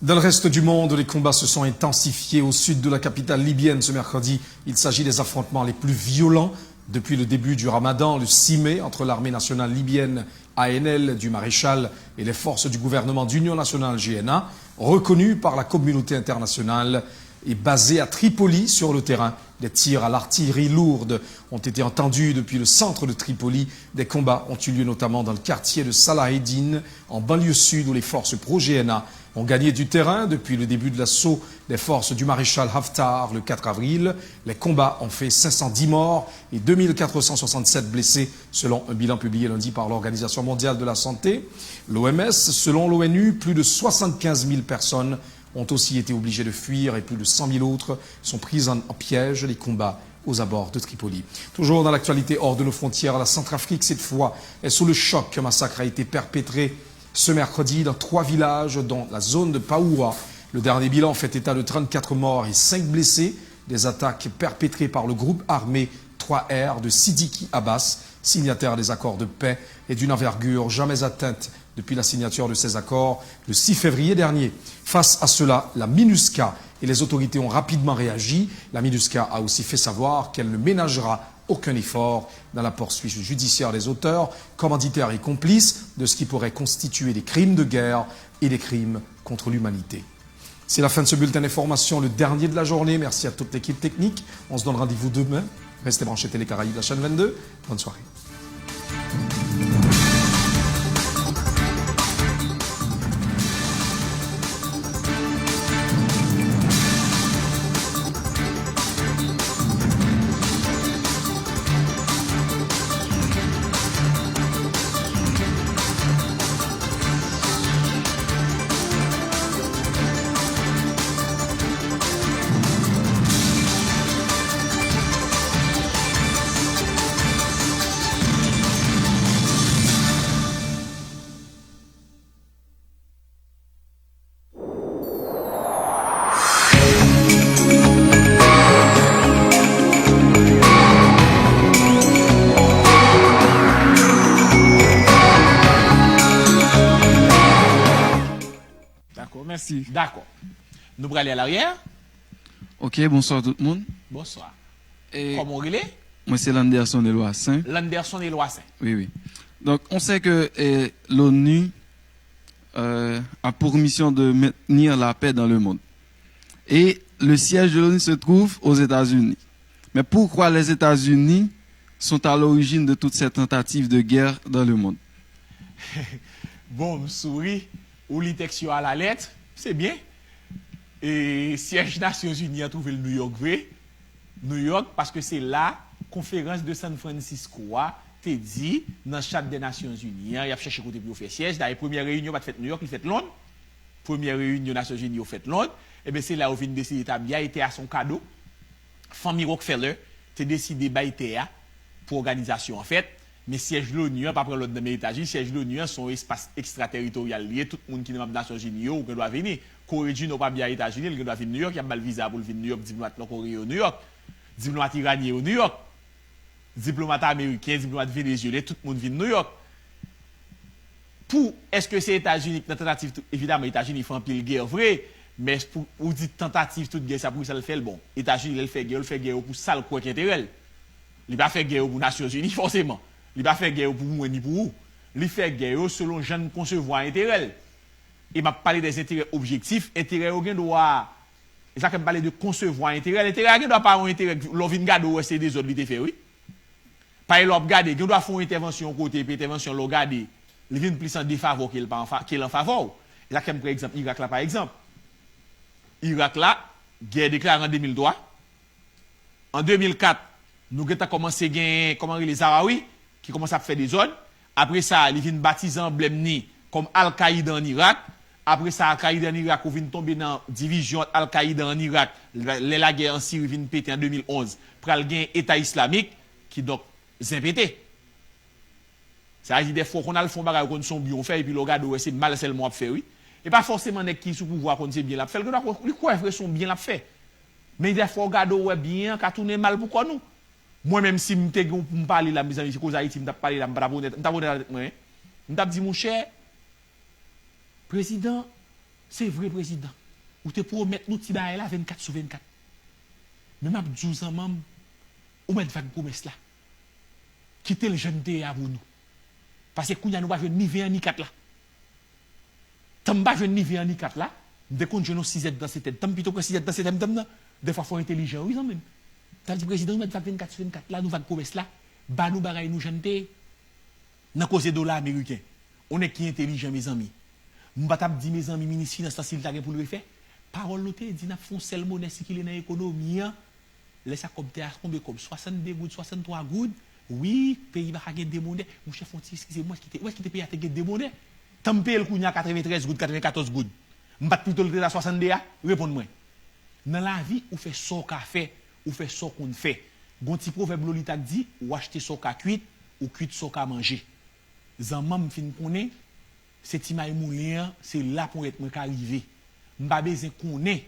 Dans le reste du monde, les combats se sont intensifiés au sud de la capitale libyenne ce mercredi. Il s'agit des affrontements les plus violents depuis le début du ramadan, le six mai, entre l'armée nationale libyenne, A N L, du maréchal et les forces du gouvernement d'union nationale, G N A, reconnues par la communauté internationale et basées à Tripoli sur le terrain. Des tirs à l'artillerie lourde ont été entendus depuis le centre de Tripoli. Des combats ont eu lieu notamment dans le quartier de Salaheddine, en banlieue sud, où les forces pro-G N A ont gagné du terrain depuis le début de l'assaut des forces du maréchal Haftar le quatre avril. Les combats ont fait cinq cent dix morts et deux mille quatre cent soixante-sept blessés, selon un bilan publié lundi par l'Organisation mondiale de la santé, l'O M S. Selon l'O N U, plus de soixante-quinze mille personnes ont aussi été obligées de fuir et plus de cent mille autres sont prises en, en piège. Les combats aux abords de Tripoli. Toujours dans l'actualité hors de nos frontières, la Centrafrique, cette fois, est sous le choc. Un massacre a été perpétré ce mercredi dans trois villages, dont la zone de Paoua. Le dernier bilan fait état de trente-quatre morts et cinq blessés. Des attaques perpétrées par le groupe armé trois R de Sidiki Abbas. signataire des accords de paix et d'une envergure jamais atteinte depuis la signature de ces accords le six février dernier. Face à cela, la MINUSCA et les autorités ont rapidement réagi. La MINUSCA a aussi fait savoir qu'elle ne ménagera aucun effort dans la poursuite judiciaire des auteurs, commanditaires et complices de ce qui pourrait constituer des crimes de guerre et des crimes contre l'humanité. C'est la fin de ce bulletin d'information, le dernier de la journée. Merci à toute l'équipe technique. On se donne rendez-vous demain. Restez branchés Télé Caraïbes, la chaîne vingt-deux. Bonne soirée. Dakò, mèsi. Dakò. Nou prale alaryè. Ok, bonswa tout moun. Bonswa. E, kòman w rele? Mwen se Landerson Eloisen. Landerson Eloisen. Wi, wi. Donk, on sait que, eh, l'ONU, euh, a pour mission de maintenir la paix dans le monde. Et le siège de l'ONU se trouve aux États-Unis. Mais pourquoi les États-Unis sont à l'origine de toutes ces tentatives de guerre dans le monde? Bon, m souri, ou li tèks yo alalèt, se byen. E syèj Nasyonzini an twouve l Nouyòk vre. Nouyòk, paske se la konferans de San Francisco a te di, nan chat dè Nasyonzini an, y ap chèche kote pou yo fè syèj. Dayè, premyè reyinyon pa t fèt Nouyòk, li fèt Lond. Premyè reyinyon Nasyonzini yo fèt Lond. Ebyen, se la yo vin deside tabli a, e tè a se yon kado. Fanmi Rockefeller te deside bay tè a pou òganizasyon an fèt, men syèj l'ONU an pa pran lòd nan men Etazini. Syèj l'ONU an se yon espas ekstrateritoryal li ye. Tout moun ki nan manm Nasyonzini yo, ou gen dwa vini. Kore di Nò pa byen a Etazini, li gen dwa vin Nouyòk, y ap ba l viza pou l vin Nouyòk, diplomat Nò Kore yo Nouyòk, diplomat Iranyen yo Nouyòk, diplomat ameriken, diplomat venezyelyen, tout moun vin Nouyòk. Pou, èske se Etazini ki nan tantativ tout, evidaman, Etazini fè anpil gè vre, men pou ou di tantativ tout gè sa, poukisa l fè l? Bon, Etazini, lè l fè gè yo, l fè gè yo pou sa l kwè ki enterè l. Li pa fè gè yo pou Nasyonzini, fòseman. Li pa fè gè yo pou mwen ni pou ou. Li fè gè yo selon jan n konsevwa enterè l. E m ap pale dè enterè objektif, enterè yo gen dwa, e sa fè m pale de konsevwa enterè l. Enterè a gen dwa pa yon enterè, lè w vin gade, w wè se dezòd li te fè, wi. Paske lè w ap gade, gen dwa fè yon entèvansyon yon kote, epi entèvansyon lè w gade, li vin plis an defavè ke l pa an fa-, ke l an favè w. E sa k fè m pran egzanp Irak la, pa egzanp. Irak la, gè deklare an de mil twa. An de mil kat, nou gentan kòmanse gen, kòman rele, Zawawi, ki kòmanse ap fè dezòd. Apre sa, li vin batize anblèm ni kòm Al-Qaida ann Irak. Apre sa, Al-Qaida ann Irak, ou vin tonbe nan divizyon ant Al-Qaida ann Irak, lè, lè lagè an Siri vin pete an de mil onz, pral gen Eta Islamik, kidonk, zen pete. Sa vle di, dèfwa, w konn al fè yon bagay, ou konn se yon byen w fè, epi lè w gade, w wè se mal sèlman w ap fè, wi. E pa fòseman nèg ki sou pouvwa a konn se byen l ap fè. L gen dwa kwè, li kwè vre se yon byen l ap fè. Men dèfwa, w gade, w wè byen an ka tounen mal pou kò nou. Mwen menm, si m te gen pou m pale la, mezanmi, se koze Ayiti, m t ap pale la, m pa t ap onèt, m t ap onèt avèk mwen, wi. M t ap di, monchè, prezidan, se vre, prezidan. Ou te pwomèt nou ti bagay la vennkat sou vennkat. Men m ap di w, zanmanm, ou mèt vag pwomès la. Kite l jan l te ye a pou nou. Paske kounye a nou pa jwenn ni ven an ni kat la. Tan m pa jwenn ni ven an ni kat la, m te konn jwenn yon sizèt dan se tèt. Tan m pito pran sizèt dan se tèt m, tan m nan, dèfwa fò w entèlijan, wi, zanmi m. M t ap di prezidan, nou mèt vag vennkat sou vennkat la, nou vag pwomès la, ba nou bagay nou jan n te ye. Nan koze dola ameriken, yon nèg ki entèlijan, mezanmi. M pa t ap di, mezanmi, minis finans lan, si l ta gen pou l refè, pawòl nou te di, n ap fè yon sèl monè sikile nan ekonomi an. Lè sa kòb te a konbe kòb? Swasannde goud, swasanntwa goud. Wi, peyi pa ka gen de monè. Monchè, fon ti eskize m, ou wè ki te, ou wè ki te peyi a te gen de monè? Tan m peye l kounye a katreventrèz goud, katrevenkatòz goud. M pa t pito l te la swasannde a? Reponn mwen. Nan lavi, ou fè sa w ka fè, ou fè sa w konn fè. Gon ti pwovèb Lolita k di, ou achte sa w ka kwit, ou kwit sa w ka manje. Zanmanm fin konnen, se ti may moulen an, se la ponyèt mwen ka rive. M pa bezwen konnen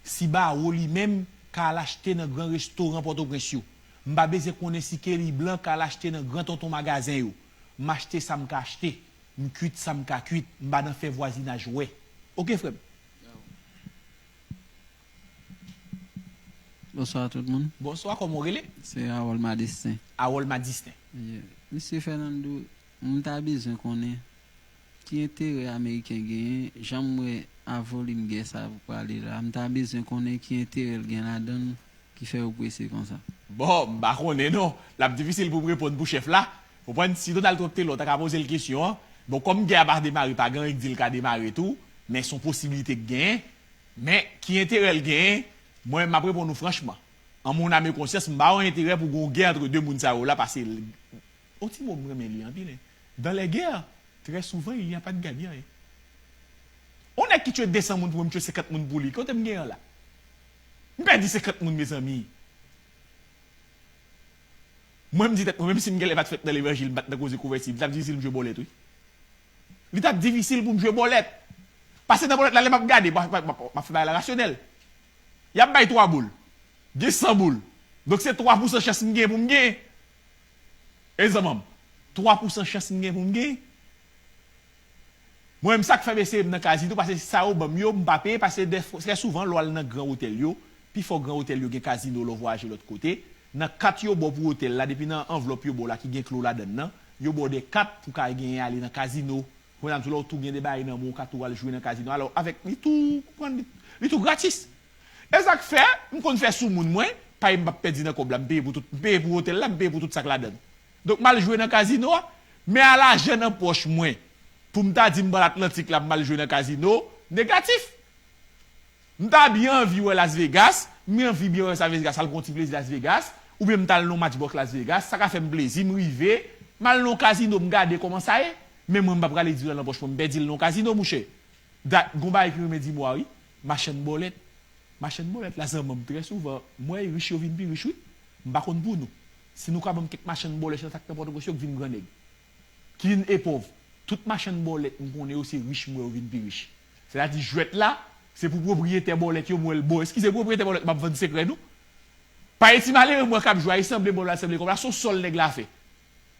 si Bawo li menm ka al achte nan gran restoran Pòtoprens yo. M pa bezwen konnen si Kelly Blanc ka al achte nan gran tonton magazen yo. M achte sa m ka achte. M kuit sa m ka kuit. M pa nan fè vwazinaj wè. Oke, frè m? Bonswa tout moun. Bonswa, kòman w rele? Se Harold Madistin. Harold Madistin. Yeah. Mesye Fernando, m ta bezwen konnen ki enterè Ameriken genyen, jan m wè a volim gè sa ap prale la, m ta bezwen konnen ki enterè l gen ladan l ki fè yo prese konsa. Bon, m pa konnen non. L ap difisil pou m reponn pou chèf la. Ou konprann, si Donald Trump te la, w ta ka poze l kesyon an. Bon, kòm gè a pa demare, pa gen anyen k di l ka demare tou, men se yon posiblite k genyen. Men, ki enterè l genyen? Mwen, m ap reponn ou franchman. An mon âme et conscience, m pa wè enterè pou gen yon gè antre de moun sa yo la, paske yon ti mo m renmen li anpil, hein. Dans les guerres, très souvent, il n'y a pas de gagnant, hein. Yon nèg ki tiye de san moun pou mwen, m tiye senkant moun pou li. Kote m gen an la? M pèdi senkant moun, mezanmi. Mwen, m di tèt mwen, menm si m genlè pa t fèt nan levanjil, m pa t nan koze konvèti, li t ap difisil m jwe bòlèt, wi. Li t ap difisil pou m jwe bòlèt. Paske nan bòlèt la, lè m ap gade, m ap, m ap, m ap, m ap fè bagay la rasyonèl. Y ap bay twa boul. Gen san boul. Donk, se twa pousan chans m gen pou m gen. E zanmanm, twa pousan chans m gen pou m gen. Mwen menm, sa k fè m eseye m nan kazino, paske sa yo ban m yo, m pa peye, paske dè fwa, trè souvan, lè w al nan gran otèl yo, pifò gran otèl yo gen kazino lè w vwayaje lòt kote. Nan kat yo ba w pou otèl la, depi nan anvlòp yo ba w la ki gen kle w ladan l nan, yo ba w de kat pou w ka genyen ale nan kazino. Kòm m di w la, ou tou gen de bagay nan men w, ou ka tou al jwe nan kazino. Alò, avèk li tou, konprann, li, li tou gratis. E sa k fè, m konn fè sou moun mwen, paske m p ap pèdi nan kòb la, m peye pou tout, m peye pou otèl la, m peye pou tout sa k ladan l. Donk, m al jwe nan kazino a, men a lajan nan pòch mwen, pou m ta di m pran Latlantik la, m al jwe nan kazino, negatif. M ta byen anvi wè Las Vegas, m anvi byen wè Las Vegas, al pran yon ti plezi Las Vegas, oubyen m t al nan yon match bòks Las Vegas, sa ka fè m plezi, m rive, m al nan yon kazino, m gade kòman sa ye, men mwen m pa prale di l nan pòch mwen, m pèdi l nan yon kazino, monchè. Dat, gon bagay ki renmen di mwa wi, machann bòlèt. Machann bòlèt la, zanmanm, trè souvan, m wè rich yo vin pi rich wi. M pa konn pou nou. Si nou ka ban m kèk machann bòlèt nan sa k nan Pòtoprens yo k vin grannèg. Ki vin epòv. Tout machann bòlèt m konnen yo se rich m wè yo vin pi rich. Sètadi jwèt la, se pou pwopriyetè bòlèt yo m wè l bon. Eskize pwopriyetè bòlèt m ap vann sekrè nou. Paske ti malere m wè k ap jwe a, li sanble bòl la, li sanble kòb la, se yon sòl nèg la fè.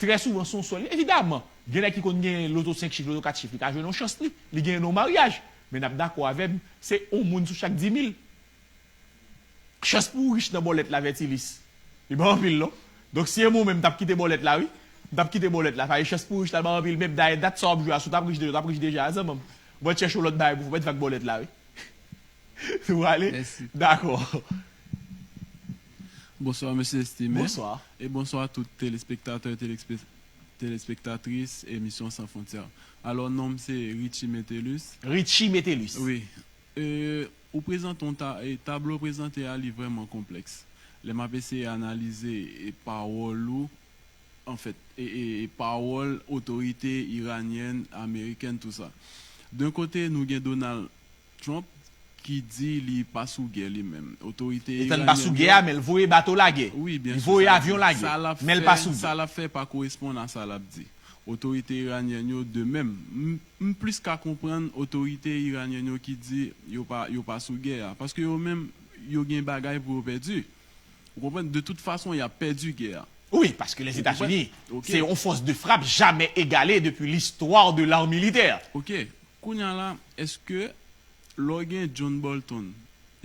Trè souvan se yon sòl. Evidaman, gen nèg ki konn gen loto senk chif, loto kat chif, li ka jwe nan yon chans li, li genyen nan yon maryaj. Men n ap dakò avè m, se yon moun sou chak di mil. Chans pou w rich nan bòlèt la, Vètilis. Li pa anpil non. Donk si e mwen menm, m t ap kite bòlèt la wi. M t ap kite bòlèt la, paske chans pou w rich la pa anpil menm. Dayè dat sa w ap jwe a, si w t ap rich deja, w t ap rich deja a, zanmanm. Mwen t chèche yon lòt bagay pou fè, mwen t fè ak bòlèt la wi. Ou prale? Mèsi. Dakò. Bonswa, mesye Estimé. Bonswa. E bonswa tout telespektatè, telespe- telespektatris emisyon San Fwontyè. Alò, non m se Richie Metellus. Richie Metellus. Wi. E, ou prezante yon ta- e, tablo w prezante a, li vrèman konplèks. Lè m ap eseye analize e pawòl ou, anfèt, e, e, e pawòl otorite iranyèn, amerikèn, tou sa. D'un kote, nou gen Donald Trump ki di li pa sou gè li menm. Otorite iranyèn yo. Li pa sou gè a, men l voye bato lagè. Wi, byen si. Li voye avyon lagè, men l pa sou gè. Sa l ap fè pa koresponn a sa l ap di. Otorite iranyèn yo de menm. M, m plis ka konprann otorite iranyèn yo ki di yo pa, yo pa sou gè a. Paske yo menm, yo gen bagay pou yo pèdi. Ou konprann? De tout fason, y ap pèdi gè a. Wi, paske Lèzetazini, se yon fòs de frap jamè egale depi listwa de lar militè. Ok. Kounye a la, èske lè w gen John Bolton,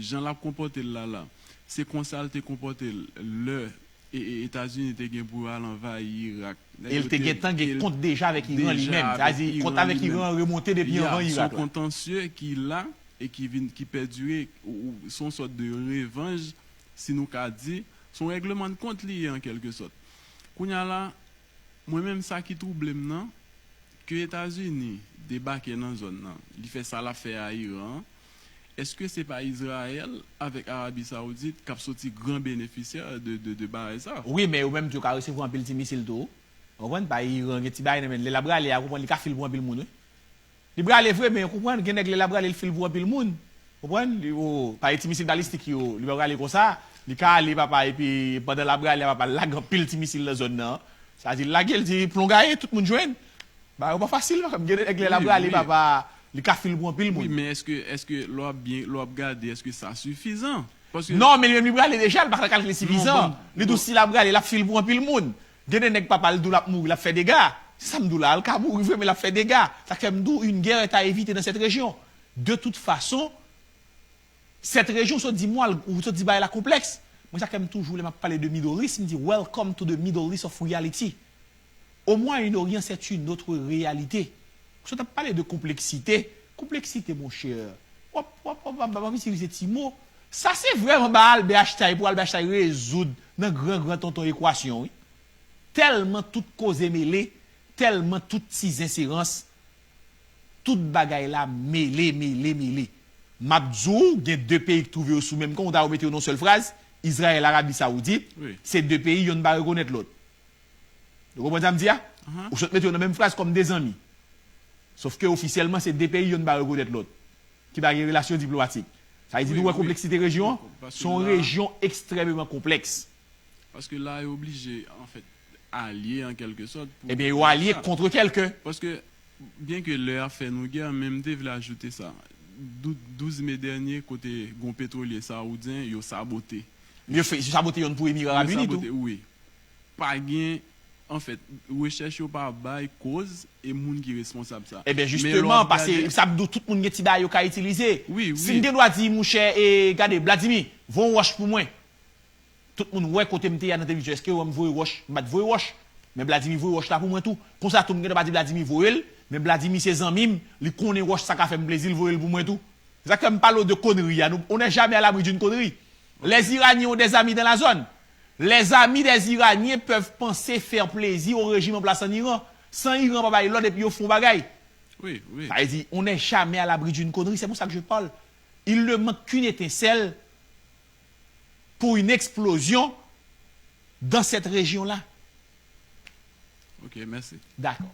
jan l ap konpòte l la la, se konsa l te konpòte l lè e, e, Etazini te gen pou al anvayi Irak? E l te gentan gen kont deja avèk Iran li menm. Sa vle di, kont avèk Iran an remonte depi anvan Irak la. Ya, se yon kontansye ki la e ki vin, ki pèdire, ou, ou, se yon sòt de revanj, si nou ka di, se yon règleman de kont li ye an kèlke sòt. Kounye a la, mwen menm sa ki twouble m nan, ke Etazini debake nan zòn nan, li fè sa l ap fè a Iran an, èske se pa Izrayèl avèk Arabi Sawoudit k ap soti gran benefisyè de, de, de bagay sa? Wi, men yo menm tou yo ka resevwa anpil ti misil tou. Ou konprann? Paske Iran gen ti bagay nan men l. Lè l ap rale a, ou konprann, li ka fil pou anpil moun, wi. Li prale vre, men ou konprann, gen nèg lè l ap rale, l fil pou anpil moun. Konprann? Li, o, pa gen ti misil balistik yo, li pa prale konsa. Li ka ale, papa, epi pandan l ap rale a, papa, l lage anpil ti misil nan zòn nan. Sa di, l lage, l di, plon gaye, tout moun jwenn. Bagay yo pa fasil, papa. Gen de nèg lè l ap rale, papa, li ka fil pou anpil moun. Wi, men èske, èske lè w ap byen, lè w ap gade, èske sa sifizan? Non, men li menm li prale deja, li pa ka kalkile sifizan. Li di w si l ap prale, l ap fil pou anpil moun. Gen de nèg papa l di w l ap mouri, l ap fè dega. Se sa m di w la, l ka mouri vre, men l ap fè dega. Sa k fè m di w, une guerre est à éviter dans cette région. De toute façon, cette région, w sot di m, ou sot di bagay la konplèks. Mwen, sa k fè m toujou, lè m ap pale de Middle East, m di, "Welcome to the Middle East of reality." Au Moyen-Orient, c'est une autre réalité. Ou sot ap pale de konpleksite. Konpleksite, monchè. W ap, w ap, w ap, w ap, w ap itilize ti mo. Sa se vrèman ba Albert Einstein pou Albert Einstein rezoud nan gran, gran tonton ekwasyon, wi. Tèlman tout koze mele, tèlman tout ti zen se rans, tout bagay la mele, mele, mele. M ap di w, gen de peyi ki twouve yo sou menm kan, ou ta yo mete yo nan sèl fraz, Izrayèl, Arabi Sawoudit, se de peyi, yonn pa rekonèt lòt. Ou konprann sa m di a? Ou sot mete yo nan menm fraz kòm de zanmi. Sòf ke ofisyèlman, se de peyi, yonn pa rekonèt lòt, ki pa gen relasyon diplomatik. Sa vle di, nou wè konpleksite rejyon an, se yon rejyon ekstrèmeman konplèks. Paske la, yo oblije, anfèt, alye an kèlke sòt. Ebyen, yo alye kont kèlken. Paske, byen ke lè a fè nou gè, men m te vle ajoute sa. Dou-, douz me dènye, kote gon petwolye sawoudyen, yo sabote. Yo fè, yo sabote yonn pou Emira Arab Ini tou. Wi. Pa gen, anfèt, rechèch yo pa bay koz e moun ki responsab sa. Ebyen, jisteman, paske sa ap di w tout moun gen ti bagay yo ka itilize. Si m gen dwa di, monchè, e, gade, Vladimir, voye yon wòch pou mwen. Tout moun wè kote m te ye a nan televizyon. Èske w wè m voye wòch? M pa t voye wòch. Men Vladimir voye wòch la pou mwen tou. Konsa tou, m gen dwa pa di Vladimir voye l, men Vladimir se zanmi m, li konnen wòch sa ka fè m plezi, l voye l pou mwen tou. Se sa k fè m pale w de konri a. Nou, on n'est jamais à l'abri d'une connerie. Les Iraniens ont des amis dans la zone. Les amis des Iraniens peuvent penser faire plaisir au régime en place en Iran. San Iran pa bay lòd epi yo fè yon bagay. Sa vle di, on n'est jamais à l'abri d'une connerie. C'est pour ça que je parle. Il ne manque qu'une étincelle pour une explosion dans cette région-là. Ok, mèsi. Dakò.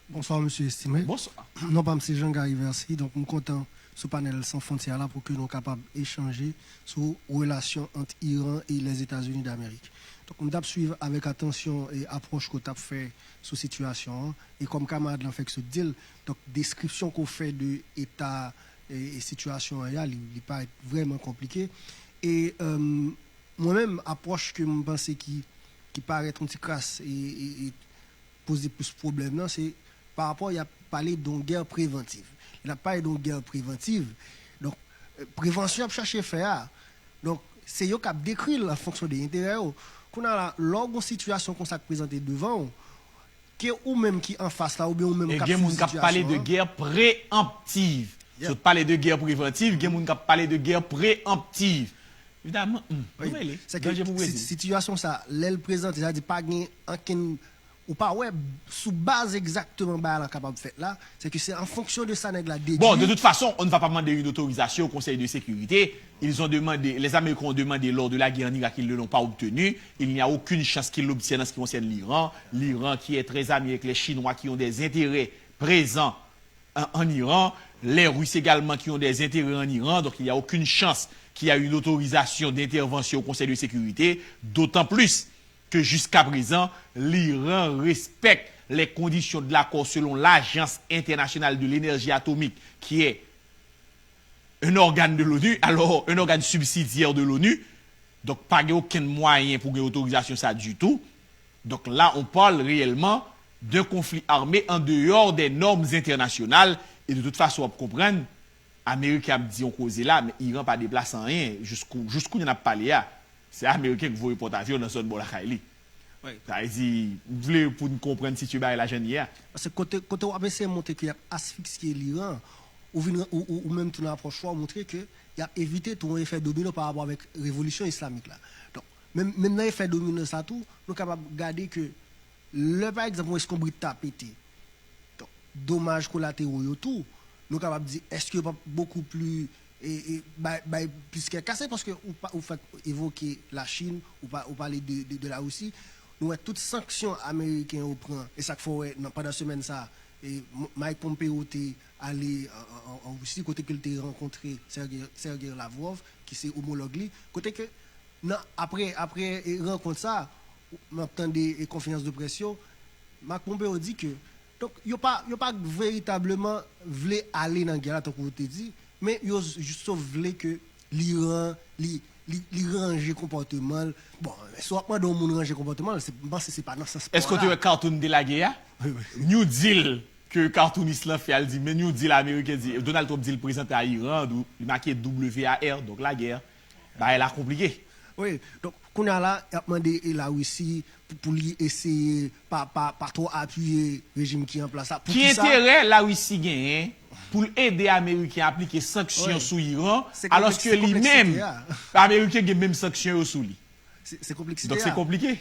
Bonswa, mesye Estimé. Bonswa. Non pa m se Jean Gary Versi, donk m kontan sou panèl San Fwontyè la pou ke nou kapab echanje sou relasyon ant Iran e Lèzetazini Damerik. Donk, m t ap swiv avèk atansyon e apwòch ke w t ap fè sou sitiyasyon an, e kòm kamarad lan fèk sot di l, donk, deskripsyon ke w fè de eta e, e sitiyasyon an ya, li, li parèt vrèman konplike. E, e, mwen menm, apwòch ke m panse ki, ki parèt yon ti kras e, e, e poze plis pwoblèm nan, se pa rapò y ap pale de yon gè prevantiv. Lè n ap pale de yon gè prevantiv, donk, e, prevansyon y ap chache fè a, donk, se yo k ap dekri l an fonksyon de enterè yo. Kounye a la, lè w gen yon sitiyasyon konsa k prezante devan w, ke ou menm ki anfas la, oubyen ou menm k ap swiv sitiyasyon an. E gen moun k ap pale de gè preanptiv. Sot pale de gè prevantiv, gen moun k ap pale de gè preanptiv. Evidaman, hmm, nou rele. Danje pou Brezil. Sitiyasyon sa, lè l prezante, sa vle di pa gen ankenn, ou pa wè sou baz egzakteman bagay la kapab fèt la, se ke se an fonksyon de sa nèg la dedui. Bon, de toute façon, on ne va pas demander une autorisation au Conseil de sécurité. Ils ont demandé, les Américains ont demandé lors de la guerre en Irak, ils ne l'ont pas obtenu. Il n'y a aucune chance qu'ils l'obtiennent en ce qui concerne l'Iran. L'Iran qui est très ami avec les Chinois qui ont des intérêts présents en, en Iran. Les Russes également qui ont des intérêts en Iran. Donc il n'y a aucune chance qu'il y a une autorisation d'intervention au Conseil de sécurité. D'autant plus que jusqu'à présent, l'Iran respecte les conditions de l'accord selon l'Agence internationale de l'énergie atomique, qui est un organe de l'ONU, alors un organe subsidiaire de l'ONU. Donk, pa gen okenn mwayen pou gen otorizasyon sa ditou. Donc là, on parle réellement d'un conflit armé en dehors des normes internationales. E de tout fason, w ap konprann, Ameriken ap di yon koze la, men Iran pa deplase anyen. Jous kou-, jous kounye a n ap pale a, se Ameriken k voye pòtavyon nan zòn bò lakay li. Sa vle di, m vle pou n konprann sitye bagay la jan l ye a. Paske kote, kote w ap eseye montre ke y ap asfiksye Liran, ou vin, ou, ou, ou menm tou nan apwòch ou a, w montre ke y ap evite tou yon efè domino pa rapò avèk revolisyon islamik la. Donk, menm, menm nan efè domino sa tou, nou kapab gade ke lè, pa egzanp, yon eskonbrit ta pete, donk, domaj kolatero yo tou, nou kapab di, èske yo p ap bokou pli, e, e, bay, bay plis kè kase, paske ou pa, ou fèk evoke Lachin, ou pa, ou pale de, de, de Larisi. Nou wè tout sanksyon ameriken yo pran, e sa k fè w wè nan, pandan semèn sa, e, M-, Mike Pompeo te ale an, an, an, an Risi, kote ke l te rankontre Sergey, Sergey Lavrov, ki se omològ li, kote ke nan, apre, apre, e, rankont sa, m ap tande, e, konferans de près yo, Mike Pompeo di ke, donk, yo pa, yo pa veritableman vle ale nan gè la, tankou w te di, Men yo j- sof vle ke Liran, li, li, li ranje konpòteman l. Bon, si w ap mande yon moun ranje konpòteman l, se- m panse se pa nan sans pa Èske w te wè cartoon de la guerre? New Deal ke cartoonist lan fè, al di, men New Deal ameriken di, Donald Trump di l prezante a Iran, li make W A R, donk lagè. Bagay la konplike. Wi, donk, kounye a la, y ap mande e Larisi pou, pou li eseye pa, pa, pa twò apiye rejim ki an plas la. Ki enterè Larisi genyen pou l ede Ameriken aplike sanksyon sou Iran, alòske li menm, Ameriken gen menm sanksyon yo sou li? Se konpleksite a. Donk se konplike.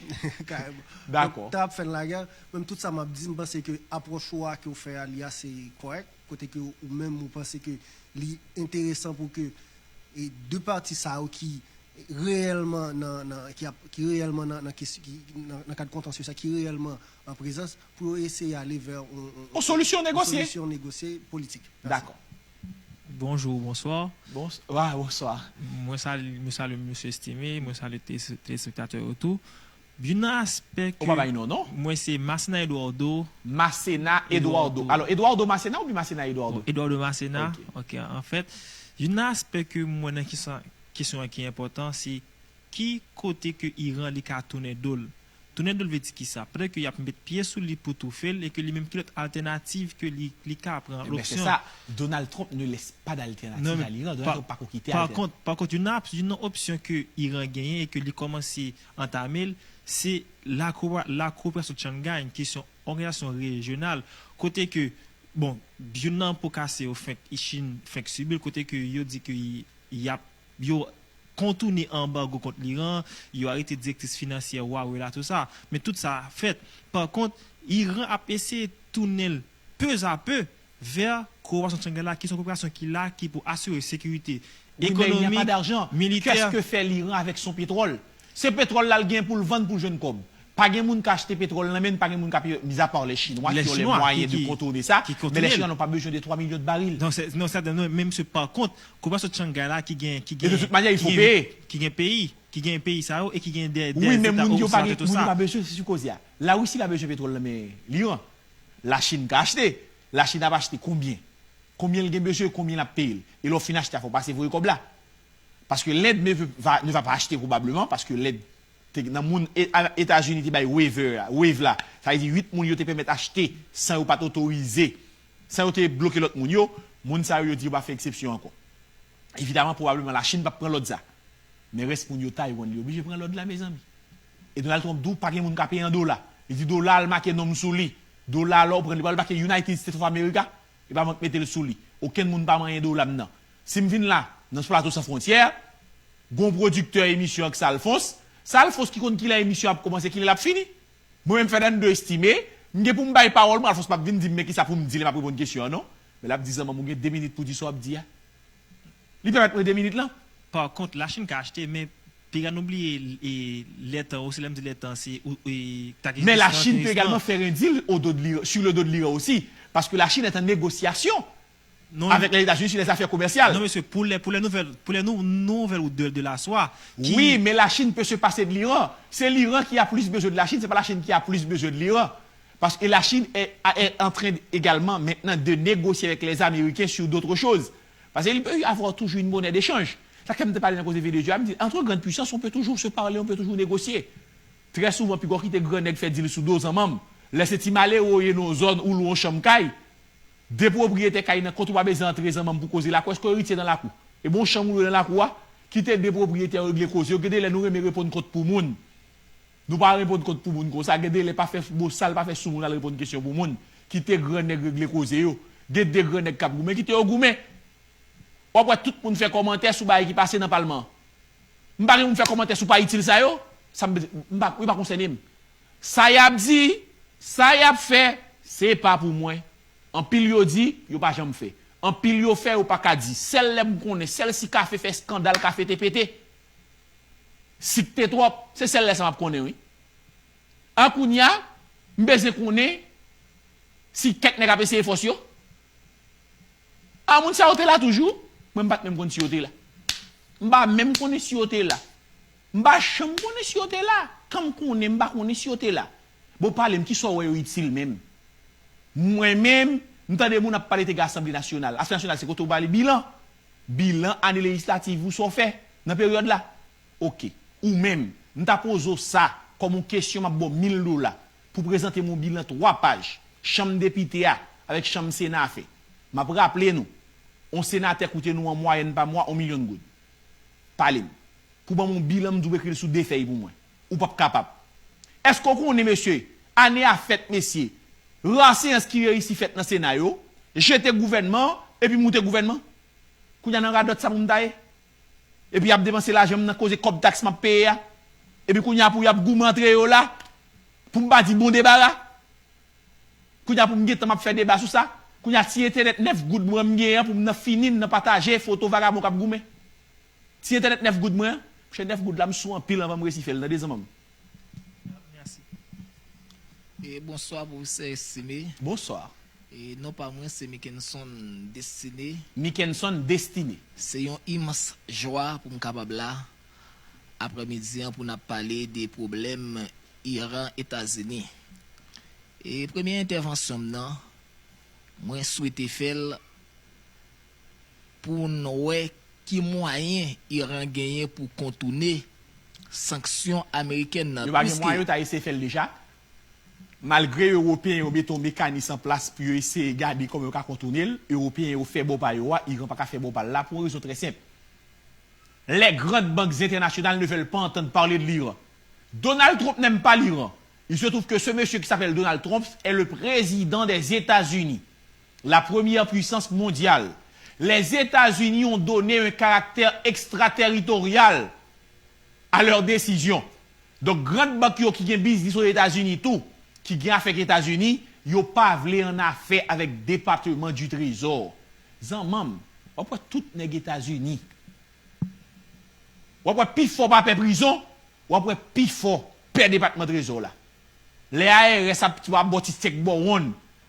Dakò. Tan ap fè n lagè, menm tout sa m ap di, m panse ke apwòch ou a ke w fè a, li ase kòrèk, kote ke ou menm ou panse ke li enteresan pou ke e de pati sa yo ki reyèlman nan, nan ki ap, ki reyèlman nan, nan, ki, nan, nan kad kontansye sa, ki reyèlman an prezans, pou yo eseye ale vè yon, yon, yon solisyon negosye. Solisyon negosye politik. Dakò. Bonjou, bonswa. Bonswa, bonswa. Mwen salye, mwen salye mesye Estimé, mwen salye telespektatè yo tou. Youn nan aspè ke Ou pa bay non, non? Mwen se Masena Eduardo. Masena Eduardo. Alò, Eduardo Masena oubyen Masena Eduardo? Eduardo Masena. Ok, anfèt, youn nan aspè ke mwen nan kesyon an ki enpòtan, se ki kote ke Iran li ka tounen do l. Tounen do l vle di kisa? Pandan ke y ap met pye sou li pou toufe l, e ke li menm ki lòt altènativ ke li, li ka pran, Ebyen, lopsyon. C'est ça, Donald Trump ne laisse pas d'alternative Non, men à l'Iran. Donald pa- Trump pa ko kite pa altènativ. kont, pa kont, youn nan, youn nan opsyon ke Iran genyen e ke li kòmanse antame l, se la koopera- la coopération de Shanghai, ki se yon òganizasyon rejyonal, kote ke, bon, youn nan po kase yo fenk, Chine fenk sibi l, kote ke yo di ke y- y ap, yo kontounen anbago kont Liran, yo arete direktris finansyè Huawei la, tou sa. Men tout sa fèt. Pa kont, Iran ap eseye tounen l peu à peu vè koopération de Shanghai la, ki se yon koopération ki la, ki pou asire sekirite Oui, mais il n'y a ekonomik, pas d'argent. Militè. Qu'est-ce que fait l'Iran avec son pétrole? Se petwòl la l gen pou l vann pou l jwenn kòb. Pa gen moun ka achte petwòl nan men l, pa gen moun ka peye, mizapa lè Chinwa Lè ki ont les Chinwa moyens ki- de ki- contourner ça, ki mais kontounen lè l. Chinwa n'ont pas besoin de trois millions de barils. Non, se- non, sètènman, men se pa kont, koopération de Shanghai la ki gen, ki De gen, toute manière, il ki faut gen- payer. Ki gen peyi, ki gen peyi sa yo, e ki gen de, de Oui, men zeta moun yo pa oksidantal, gen, tou moun yo sa. Pa bezwen, se sou koze a. Larisi pa bezwen petwòl nan men Liran. Lachin ka achte. Lachin ap achte konbyen? Konbyen l gen bezwen, konbyen l ap peye l? E lè w fin achte a, fò w pase voye kòb la. Paske Lend ne va, ne va pas acheter probablement, paske Lend te nan moun e- a- Etazini te bay waiver, waive la. Sa vle di uit moun yo te pèmèt achte san yo pa t otorize, san yo te bloke lòt moun yo. Moun sa yo, yo di yo pa fè eksepsyon ankò. Evidaman, pwobableman, Lachin p ap pran lòd sa. Men rès moun yo, Taiwan, li oblije pran lòd la, mezanmi. E Donald Trump di w pa gen moun ka peye an dola. Li di dola al make non m sou li. Dola a lè w pran li, pa l make United States of America, li pa mank mete l sou li. Okenn moun pa manyen dola m nan. Si m vin la, nan Plato San Fwontyè, gon pwodiktè emisyon ak Salfons. Salfons ki konn kilè emisyon ap kòmanse, kilè l ap fini. Mwen menm Fernando Estimé, m gen pou m bay pawòl mwen, Alphonse p ap vin di m men kisa pou m di lè m ap reponn kesyon an, non. Men l ap di zanmanm ou gen de minit pou di sa w ap di a. Li pèmèt mwen de minit lan. Pa kont, Lachin ka achte, men piga nou bliye e, lè tan, osi lè m di lè tan, se ou- e, ta gen Men Islam, Lachin gen pe Islam. Egalman fè rendil o do de l'Iran, sur le dos de l'Iran aussi, paske Lachin est en négociation Non, avec les États-Unis sur les affaires commerciales. Non, mesye, pou lè, pou lè nouvèl, pou lè nou, nouvèl ou de, de la swa, ki- Oui, mais la Chine peut se passer de l'Iran. C'est l'Iran qui a plus besoin de la Chine, c'est pas la Chine qui a plus besoin de l'Iran. Parce que la Chine est, est en train également maintenant de négocier avec les Américains sur d'autres choses. Parce qu'il peut y avoir toujours une monnaie d'échange. Sa ke m te pale nan koze V deux a, m di, entre grandes puissances, on peut toujours se parler, on peut toujours négocier. Trè souvan, piga w kite gran nèg fè dil sou do zanmanm. Lè se ti malere w ye nan yon zòn ou lwe yon chanm kay, de pwopriyetè kay nan kont ou pa bezwen antre zanmanm pou koze lakou, èske w eritye nan lakou? E bon chanm ou lwe nan lakou a, kite de pwopriyetè yo regle koze yo, gen de lè nou renmen reponn kont pou moun. Nou pa reponn kont pou moun konsa, gen de lè pa fè bosal, pa fè soumoun al reponn kesyon pou moun. Kite gran nèg regle koze yo. Gen de gran nèg k ap goumen, kite yo goumen. W ap wè tout moun fè kòmantè sou bagay ki pase nan palman an. M pa gen pou m fè kòmantè sou pa itil sa yo, sa m, m pa, li pa konsène m. Sa y ap di, sa y ap fè, se pa pou mwen. Anpil yo di, yo pa janm fè. Anpil yo fè, yo pa ka di. Sèl lè m konnen, sèl si kafe fè eskandal, kafe te pete. Sik te twòp, se sèl lè sa m ap konnen, wi. An kounye a, m bezwen konnen si kèk nèg ap eseye fòs yo. A, moun sa yo te la toujou? Mwen, m pa t menm konn si yo te la. M pa menm konnen si yo te la. M pa janm konnen si yo te la. Kan m konnen, m pa konnen si yo te la. Bon, pale m, kisa w wè yo itil menm? Mwen menm, m tande moun ap pale te gen Asanble Nasyonal. Asanble Nasyonal, se kote w ba li bilan. Bilan ane lejislativ ou sa w fè nan peryòd la? Oke. Ou menm, m ta poze w sa kòm yon kesyon, m ap ba w mil dola pou w prezante m yon bilan twa paj chanm depite a avèk chanm sena a fè. M ap raple nou, yon senatè koute nou an mwayèn pa mwa yon milyon goud. Pale m. Pou ban m yon bilan, m di w ekri l sou de fèy pou mwen. Ou p ap kapab. Èske w konnen, mesye, ane a fèt, mesye, ra seyans ki reyisi fèt nan sena yo, jete gouvènman an, epi moute gouvènman? Kounye a nan radòt sa pou m ta ye? Epi y ap depanse lajan m nan koze kòb taks m ap peye a. Epi kounye a pou y ap goumen antre yo la. Pou m pa di bon debara. Kounye a pou m gentan m ap fè deba sou sa. Kounye a ti entènèt nèf goud mwen m genyen an pou m nan fini m nan pataje foto vagabon k ap goumen. Ti entènèt nèf goud mwen an, monchè nèf goud la m sou anpil anvan m resi fè l, tande zanmanm. Mèsi. E bonswa, pwofesè Estimé. Bonswa. E non pa mwen, se Mickenson Destiné. Mickenson Destiné. Se yon imans jwa pou m kapab la, aprèmidi an, pou n ap pale de pwoblèm Iran, Etazini. E premye entèvansyon m nan, mwen swete fè l pou n wè ki mwayen Iran genyen pou kontounen sanksyon amerikèn nan. Yo pa gen mwayen, yo ta eseye fè l deja. Malgre Ewopeyen yo mete yon mekanis an plas pou yo eseye gade kòman yo ka kontounen l, Ewopeyen yo fè bò pa yo a, Iran pa ka fè bò pa l la pou yon rezon trè senp. Les grandes banques internationales ne veulent pas entendre parler de l'Iran. Donald Trump n'aime pas l'Iran. Il se trouve que ce monsieur qui s'appelle Donald Trump est le président des États-Unis, la première puissance mondiale. Les États-Unis ont donné un caractère extraterritorial à leurs décisions. Donk, gran bank yo ki gen biznis Ozetazini tou, ki gen afè ak Etazini, yo pa vle annafè avèk Departement du Trésor. Zanmanm, w ap wè tout nèg Etazini. W ap wè pi fò pa pè prizon, w ap wè pi fò pè Depatman Trezò la. Lè A R S ap, ap ba w ti tchèk bòwonn,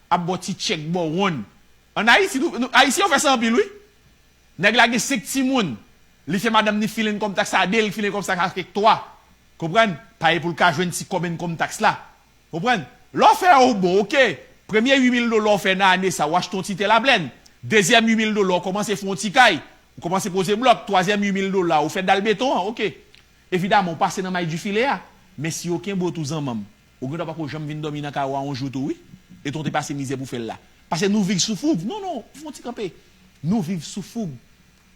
ap ba w ti tchèk bòwonn. Ann Ayiti, nou, nou, Ayisyen yo fè sa anpil, wi. Nèg la gen senk timoun, li fè madanm ni filen kòm taks a de, li filen kòm taks a twa. Konprann? Paske pou l ka jwenn ti kòb kòm taks la. Konprann? Lè w fè yon bon, oke. Premye uit mil dola w fè nan ane sa, w achte yon ti tè laplèn. Dezyèm uit mil dola, w kòmanse fè yon ti kay. Ou kòmanse poze blòk. Twazyèm uit mil dola, ou fè dal beton an, oke. Evidaman, ou pase nan may di filè a. Men si yo kenbe w tou zanmanm, ou gendwa pako janm vin dòmi nan kay ou a yon jou tou, wi. Etan w te pase mizè pou fè l la. Paske nou viv sou foug. Non, non, fè yon ti kanpe. Nou viv sou foug.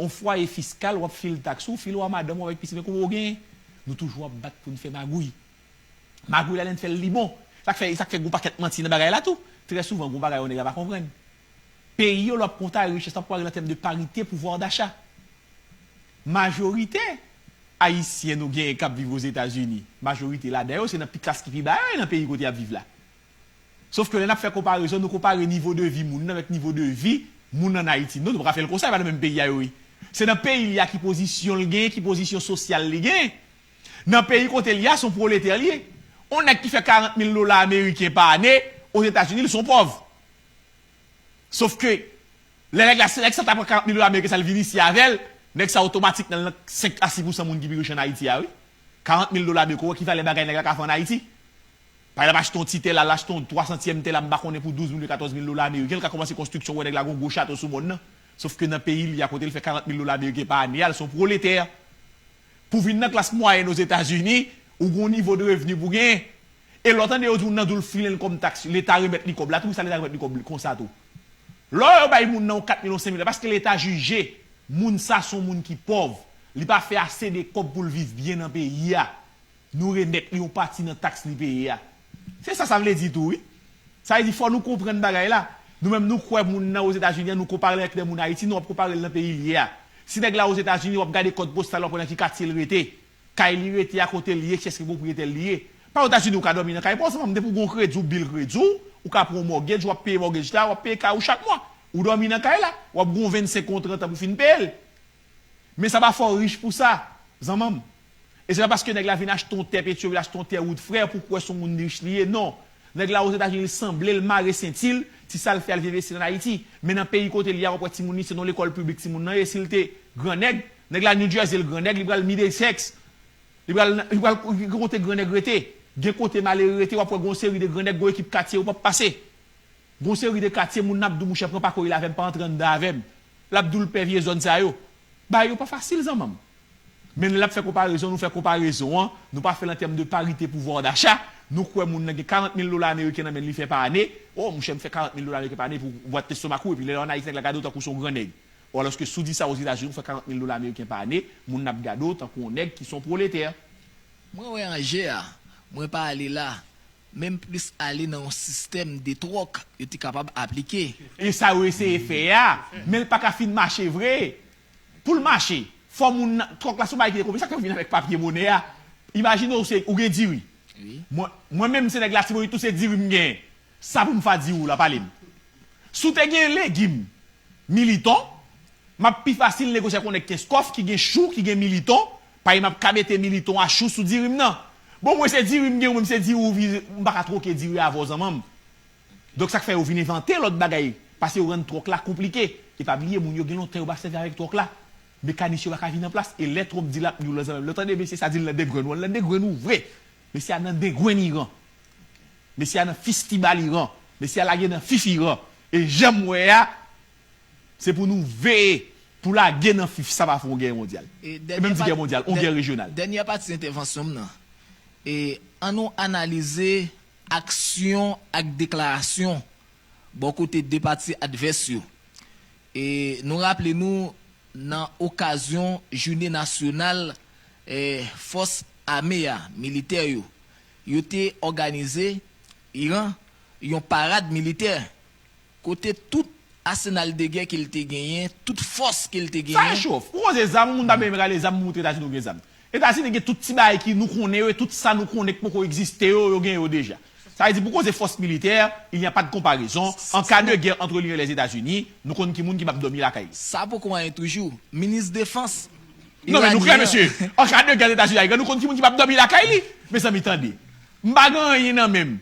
On fwaye fiskal, w ap fil taks ou, fil ou a madanm ou avèk pitit, men kòman w genyen? Nou toujou ap bat pou n fè magouy. Magouy la, lè n fè l, li bon. Sa k fè, sa k fè gon pakèt manti nan bagay la tou. Trè souvan, gon bagay yon nèg la pa konprann. Peyi yo, lè w ap konpare richès la, w ap konpare l an tèm de parite, pouvwa dacha. Majorite Ayisyen nou genyen k ap viv Ozetazini, majorite ladan yo, se nan pi klas ki pi ba yo ye nan peyi kote y ap viv la. Sof ke lè n ap fè konparezon, nou konpare nivo de vi moun nan avèk nivo de vi moun ann Ayiti. Non, nou pa ka fè l konsa, e pa nan menm peyi a yo ye. Se nan peyi li a ki pozisyon l genyen, ki pozisyon sosyal li genyen. Nan peyi kote li a, se yon pwoletè li ye. Yon nèg ki fè karant mil dola ameriken pa ane, Ozetazini, li se yon pòv. Sof ke, lè nèg la, se nèg sa ta pran karant mil dola ameriken sa, l vin isi avè l, nèg sa otomatik nan, nan senk a sis pousan moun ki pi rich ann Ayiti a, wi. Karant mil dola ameriken, w wè ki valè bagay nèg la ka fè ann Ayiti? Pa egzanp, achte yon ti tè la, l achte yon twa santyèm tè la, m pa konnen pou douz mil ou katòz mil dola ameriken, l ka kòmanse konstriksyon, w wè nèg la gon gwo chato sou mòn nan. Sof ke nan peyi li a kote l fè karant mil dola ameriken pa ane a, l se yon pwoletè. Pou vin nan klas mwayèn Ozetazini, ou gon nivo de revni pou genyen. E lè w tande yo di w nan di w l filen l kòm taks, Leta remèt li kòb la tou, sa Leta remèt li kòb konsa tou. Lè yo bay moun nan yon kat mil, yon senk mil, paske Leta jije moun sa se yon moun ki pòv, li pa fè ase de kòb pou l viv byen nan peyi a. Nou remèt li yon pati nan taks li peye a. Se sa sa vle di tou, wi. Sa vle di fò nou konprann bagay la. Nou menm nou kwè moun nan Ozetazini an, nou konpare l avèk lè moun Ayiti, nou ap konpare l nan peyi l ye a. Si nèg la Ozetazini, w ap gade kòd postal, w ap wè nan ki katye l rete. Kay li rete a, kote l ye, kiyès ki pwopriyetè l li ye. Pa Ozetazini ou ka dòmi nan kay pa w, zanmanm, depi w gen yon kredi, w bil kredi w, ou ka pran yon mortgage, w ap peye mortgage la, w ap peye kay ou chak mwa. Ou dòmi nan kay la, w ap gen yon vennsenk ou trant an pou fin peye l. Men sa pa fè w rich pou sa, zanmanm. E se pa paske nèg la vin achte yon tè Petyonvil, achte yon tè wout frè, pou w kwè se yon moun rich li ye, non. Nèg la Ozetazini, li sanble l mare senti l, ti sa l fè al vin envesti l ann Ayiti. Men nan peyi kote l ye a, w ap wè timoun li, se nan lekòl piblik timoun nan ye, si l te grannèg, nèg la New Jersey, l grannèg, li pral Middlesex, li pral, li pral, gen kote grannèg rete. Gen kote malere rete, w ap wè gon seri de grannèg, gon ekip katye, ou p ap pase. Gon seri de katye, moun nan ap di w, monchè, pran pa kouri la avè m, pa antre anndan avè m. L ap di w l pè vye zòn sa yo. Bagay yo pa fasil, zanmanm. Men lè l ap fè konparezon, nou fè konparezon an, nou pa fè l an tèm de parite pouvwa dacha. Nou kwè moun nan gen karant mil dola ameriken nan men li fè pa ane. O, monchè, m fè karant mil dola ameriken pa ane pou bwat lestomak ou, epi lè w ann Ayiti, nèg la gade w tankou w se yon gran nèg. O, alòske si w di sa Ozetazini, ou fè karant mil dola ameriken pa ane, moun nan ap gade w tankou yon nèg ki se yon pwoletè. Mwen wè an jè a, mwen pa ale la, men m plis ale nan yon sistèm de twòk yo te kapab aplike. E sa yo eseye fè a, men l pa ka fin mache vre. Pou l mache, fò moun nan, twòk la se yon bagay ki te konplike. Sa k fè w vin avèk papye monè a? Imajine w se, ou gen diri. Mwen, mwen menm se nèg Latibonit tou, se diri m genyen. Sa pou m fa diri w la, pale m. Si w te gen legim, militon, m ap pi fasil negosye ak yon nèg Kenskòf ki gen chou, ki gen militon, paske m ap ka mete militon a chou sou diri m nan. Bon, mwen se diri m gen, ou menm se diri ou vize, m pa ka twoke diri avè w, zanmanm. Donk sa k fè yo vin envante lòt bagay, paske yo rann twòk la konplike. E pa bliye, moun yo gen lontan yo pa sèvi avèk twòk la. Mekanis yo pa ka vin an plas. E lè Trump di l ap nyoul nan zanmanm, lè w tande mesye sa di l nan dengrenn ou, l nan dengrenn ou vre. Mesye a nan dengrenn Iran. Mesye a nan fistibal Iran. Mesye a lage nan fif Iran. E jan m wè a, se pou nou veye pou lage nan fif sa pa fè yon gè mondyal. E menm di gè mondyal, yon gè rejyonal. Dènyè pati entèvansyon m nan, e ann nou analize aksyon ak deklarasyon bò kote de pati advès yo. E nou raple nou nan okazyon jounen nasyonal fòs ame a, militè yo, yo te òganize Iran yon parad militè kote tout asenal de gè ke l te genyen, tout fòs ke l te genyen. Sa e cho. Ou koze zam, moun ta menm rale zam pou montre Etazini ou gen zam. Etazini gen tout ti bagay ki nou konnen yo e tout sa nou konnen ki poko egziste yo, yo gen yo deja. Sa vle di pou koze fòs militè, il n'y a pas de comparaison. En cas de guerre entre l'Iran et les États-Unis, nou konn ki moun ki p ap dòmi lakay li. Sa poko anyen toujou. Minis defans iranyen an. Non men nou klè mesye. En cas de guerre Etazini ak Iran, nou konn ki moun ki p ap dòmi lakay li. Mezanmi tande. M pa gen anyen nan men m.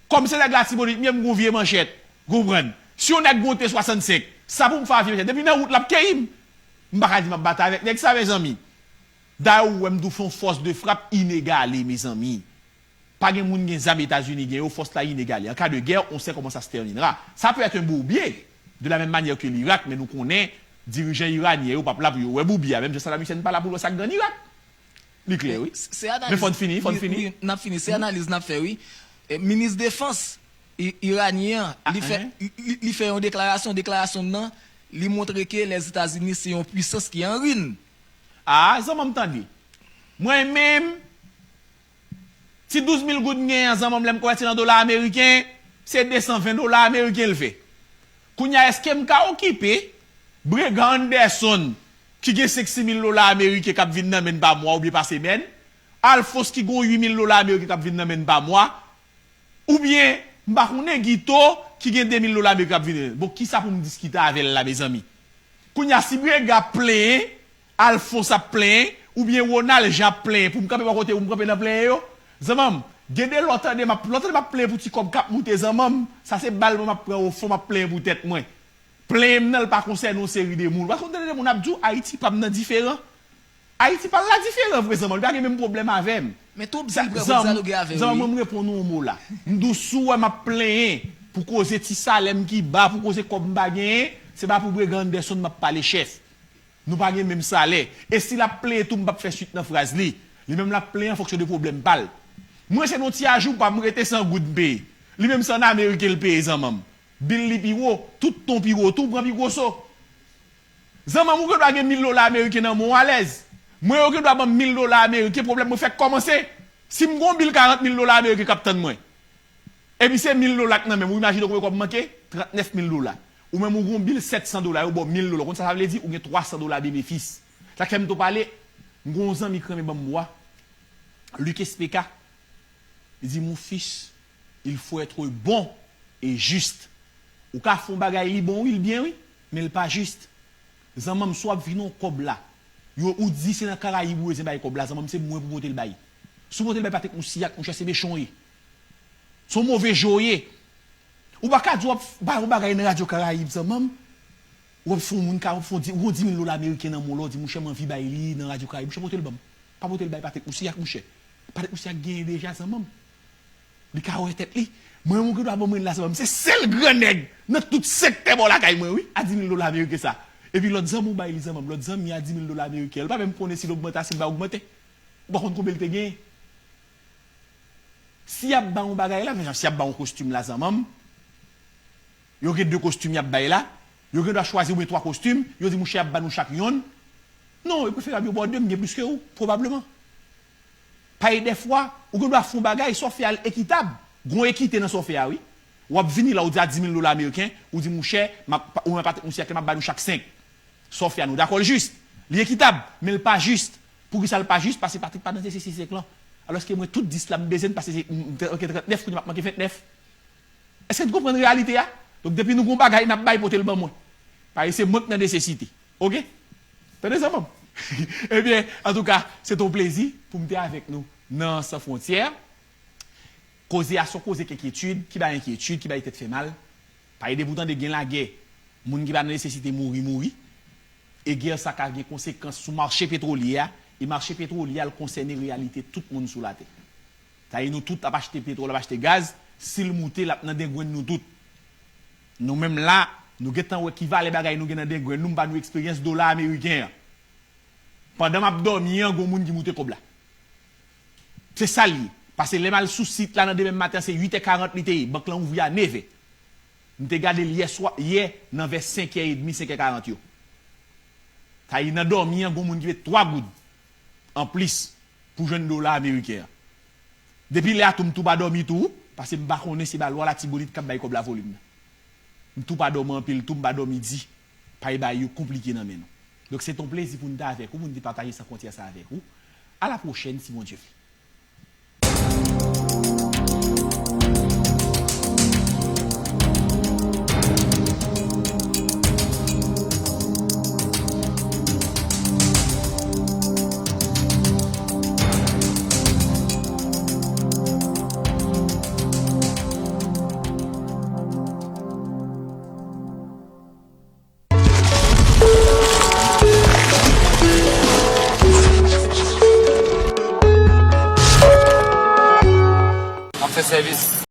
Kòm se nèg Latibonit m ye, m gon vye manchèt. Ou konprann? Si yon nèg gon T swasannsenk, sa pou m fè a vye manchèt? Depi nan wout l ap keyi m. M pa ka di m ap batay avèk nèg sa, mezanmi. Dayè ou wè m di w fè yon fòs de frap inegale, mezanmi. Pa gen moun gen zam Etazini gen yo, fòs la inegale. En cas de guerre, on sait comment ça se terminera. Ça peut être un bourbier, de la même manière que l'Irak, men nou konnen dirijan iranyen yo p ap la pou yo wè bourbier a, menm jan Saddam Hussein pa la pou l wè sa k gen ann Irak. Li klè wi. Men fò n fini, fò n fini. Wi, n ap fini. Se analiz n ap fè wi. Minis defans iranyen an, li fè, li, li fè yon deklarasyon, deklarasyon nan, li montre ke Lèzetazini se yon pwisans ki an rin. Ah, zanmanm tande. Mwen menm, ti douz mil goud m genyen an, zanmanm, lè m konvèti l an dola ameriken, se de san ven dola ameriken l fè. Kounye a, èske m ka okipe Brega Anderson ki gen senk sis mil dola ameriken k ap vin nan men n pa mwa oubyen pa semèn, Alphonse ki gen yon uit mil dola ameriken k ap vin nan men n pa mwa, oubyen m pa konnen Guito ki gen de mil dola ameriken k ap vin nan men l. Bon, kisa pou m diskite avè l la, mezanmi? Kounye a, si Brega ap plenyen, Alphonse ap plenyen, oubyen Ronald Jean ap plenyen, pou m kanpe bò kote pou m kanpe nan plenyen yo? Zanmanm, gen de lè w tande m ap, lè w tande m ap plenyen pou ti kòb k ap moute, zanmanm, sa se bal mwen m ap pran ofon, m ap plenyen pou tèt mwen. Plenyen m nan, l pa konsène yon seri de moun. Ou pa konn tande de moun ap di w Ayiti pa m nan diferan? Ayiti pa l la diferan vre, zanmanm, li pa gen menm pwoblèm avè m. Men tou, m di l prè pou l dyaloge avè w wi. Zanmanm, mwen m reponn ou yon mo la. M di w si w wè m ap plenyen pou koze ti salè m ki ba, pou koze kòb m pa genyen, se pa pou Brega Anderson m ap pale, chèf. Nou pa gen menm salè. E si l ap plenyen tou, m p ap fè swit nan fraz li. Li menm l ap plenyen an fonksyon de pwoblèm pa l. Mwen se nan yon ti ajou pa m rete san goud m peye. Li menm se ann ameriken l peye, zanmanm. Bil li pi wo, tout ton pi wo tou, pran pi gwo so. Zanmanm, ou gen dwa gen mil dola ameriken nan men w alèz. Mwen yo gen dwa ban m mil dola ameriken, pwoblèm mwen fèk kòmanse. Si m gen yon bil karant mil dola ameriken k ap tann mwen, epi se mil dola k nan men m, ou imajine w konbyen kòb manke? Trannèf mil dola. Ou menm ou gen yon bil sèt san dola, yo ba w mil dola. Ou konn sa sa vle di? Ou gen twa san dola benefis. Sa k fè m tou pale, m gen yon zanmi k renmen ban m mo a, Luc S P K. Li di, mon fils, il faut être bon et juste. Ou ka fè yon bagay, li bon wi, li byen wi, men l pa jis. Zanmanm, si w ap vin yon kòb la, yo, ou di se nan Karayib ou bezwen bay kòb la, zanmanm, se mwen pou pote l bay. Si w pote l bay Patrick Moussilhac, monchè, se mechan w ye. Se yon move je w ye. Ou pa ka di w ap bay yon bagay nan Radyo Karayib, zanmanm, w ap fè yon moun ka, w ap fè yon di, ou gon di mil dola ameriken nan men w la, w di, monchè, m anvi bay li nan Radyo Karayib. Monchè, pote l ban m. Pa pote l bay Patrick Moussilhac, monchè. Patrick Moussilhac genyen deja, zanmanm. Li ka wè tèt li. Mwen menm ou gen dwa ban mwen l la, zanmanm. Se sèl gran nèg nan tout sektè bò lakay mwen, wi, a di mil dola ameriken sa. Epi lòt zanmi w bay li zanmanm, lòt zanmi a di mil dola ameriken an, li pa menm konnen si l ogmante, si l pa ogmante. Ou pa konn konbyen l te genyen. Si y ap ba w yon bagay la, pa egzanp, si y ap ba w yon kostim la zanmanm, yo gen de kostim y ap bay la, yo gen dwa chwazi oubyen twa kostim, yo di mouche y ap ba nou chak yonn. Non, e preferab yo ba w de, m gen plis ke ou, pwobableman. Paske dèfwa, ou gen dwa fè yon bagay, sa w fè a l ekitab. Gon ekite nan sa w fè a, wi. W ap vini la, ou di a di mil dola ameriken, ou di mouche, m ap, ou menm Patrick Moussy a, m ap ba nou chak senk. Sa w fè a, nou dakò l jis. Li ekitab, men l pa jis. Poukisa l pa jis? Paske Patrick pa nan sesi senk lan. Alòske mwen, tout dis la, m bezwen l, paske se, m, m, ok, trannèf, kounye a m ap manke vennèf. Èske n konprann reyalite a? Donk, depi nou gon bagay, n ap bay pote l ban mwen. Paske se mwen k nan nesesite. Ok? Tande sa, manm? Ebyen, antouka, se t on plezi pou m te avèk nou nan San Fwontyè. Koze a se on koze k enkyetid, ki bay enkyetid, ki bay tèt fè mal. Paske depi w tande gen lagè, moun ki pa nan nesesite mouri, mouri. E gè sa ka gen konsekans sou mache petwolye a, e mache petwolye a, l konsène reyalite tout moun sou latè. Sa vle di nou tout ap achte petwòl, ap achte gaz, si l moute, l ap nan dengrenn nou tout. Nou menm la, nou gentan wè ki valè bagay nou gen nan dengrenn nou, m ba nou eksperyans dola ameriken an. Pandan m ap dòmi an, gon moun ki moute kòb la. Se sa l ye. Paske lè m al sou sit la nan demen maten an, se uit è karant li te ye. Bank lan ouvri a nevè. M te gade l yè swa, yè nan vè senkè edmi, senkè karant yo. Sa vle di nan dòmi an, gon moun ki met twa goud anplis pou jwenn dola ameriken an. Depi lè a tou, m tou pa dòmi tou, paske m pa konnen se ba lwa Latibonit k ap bay kòb la volim nan. M tou pa dòmi anpil tou, m pa dòmi di, paske bagay yo konplike nan men nou. Donk, se t on plezi pou n te avèk ou, pou n te pataje San Fwontyè sa avèk ou. A la pwochèn, si Bondye vle. M ap fè sèvis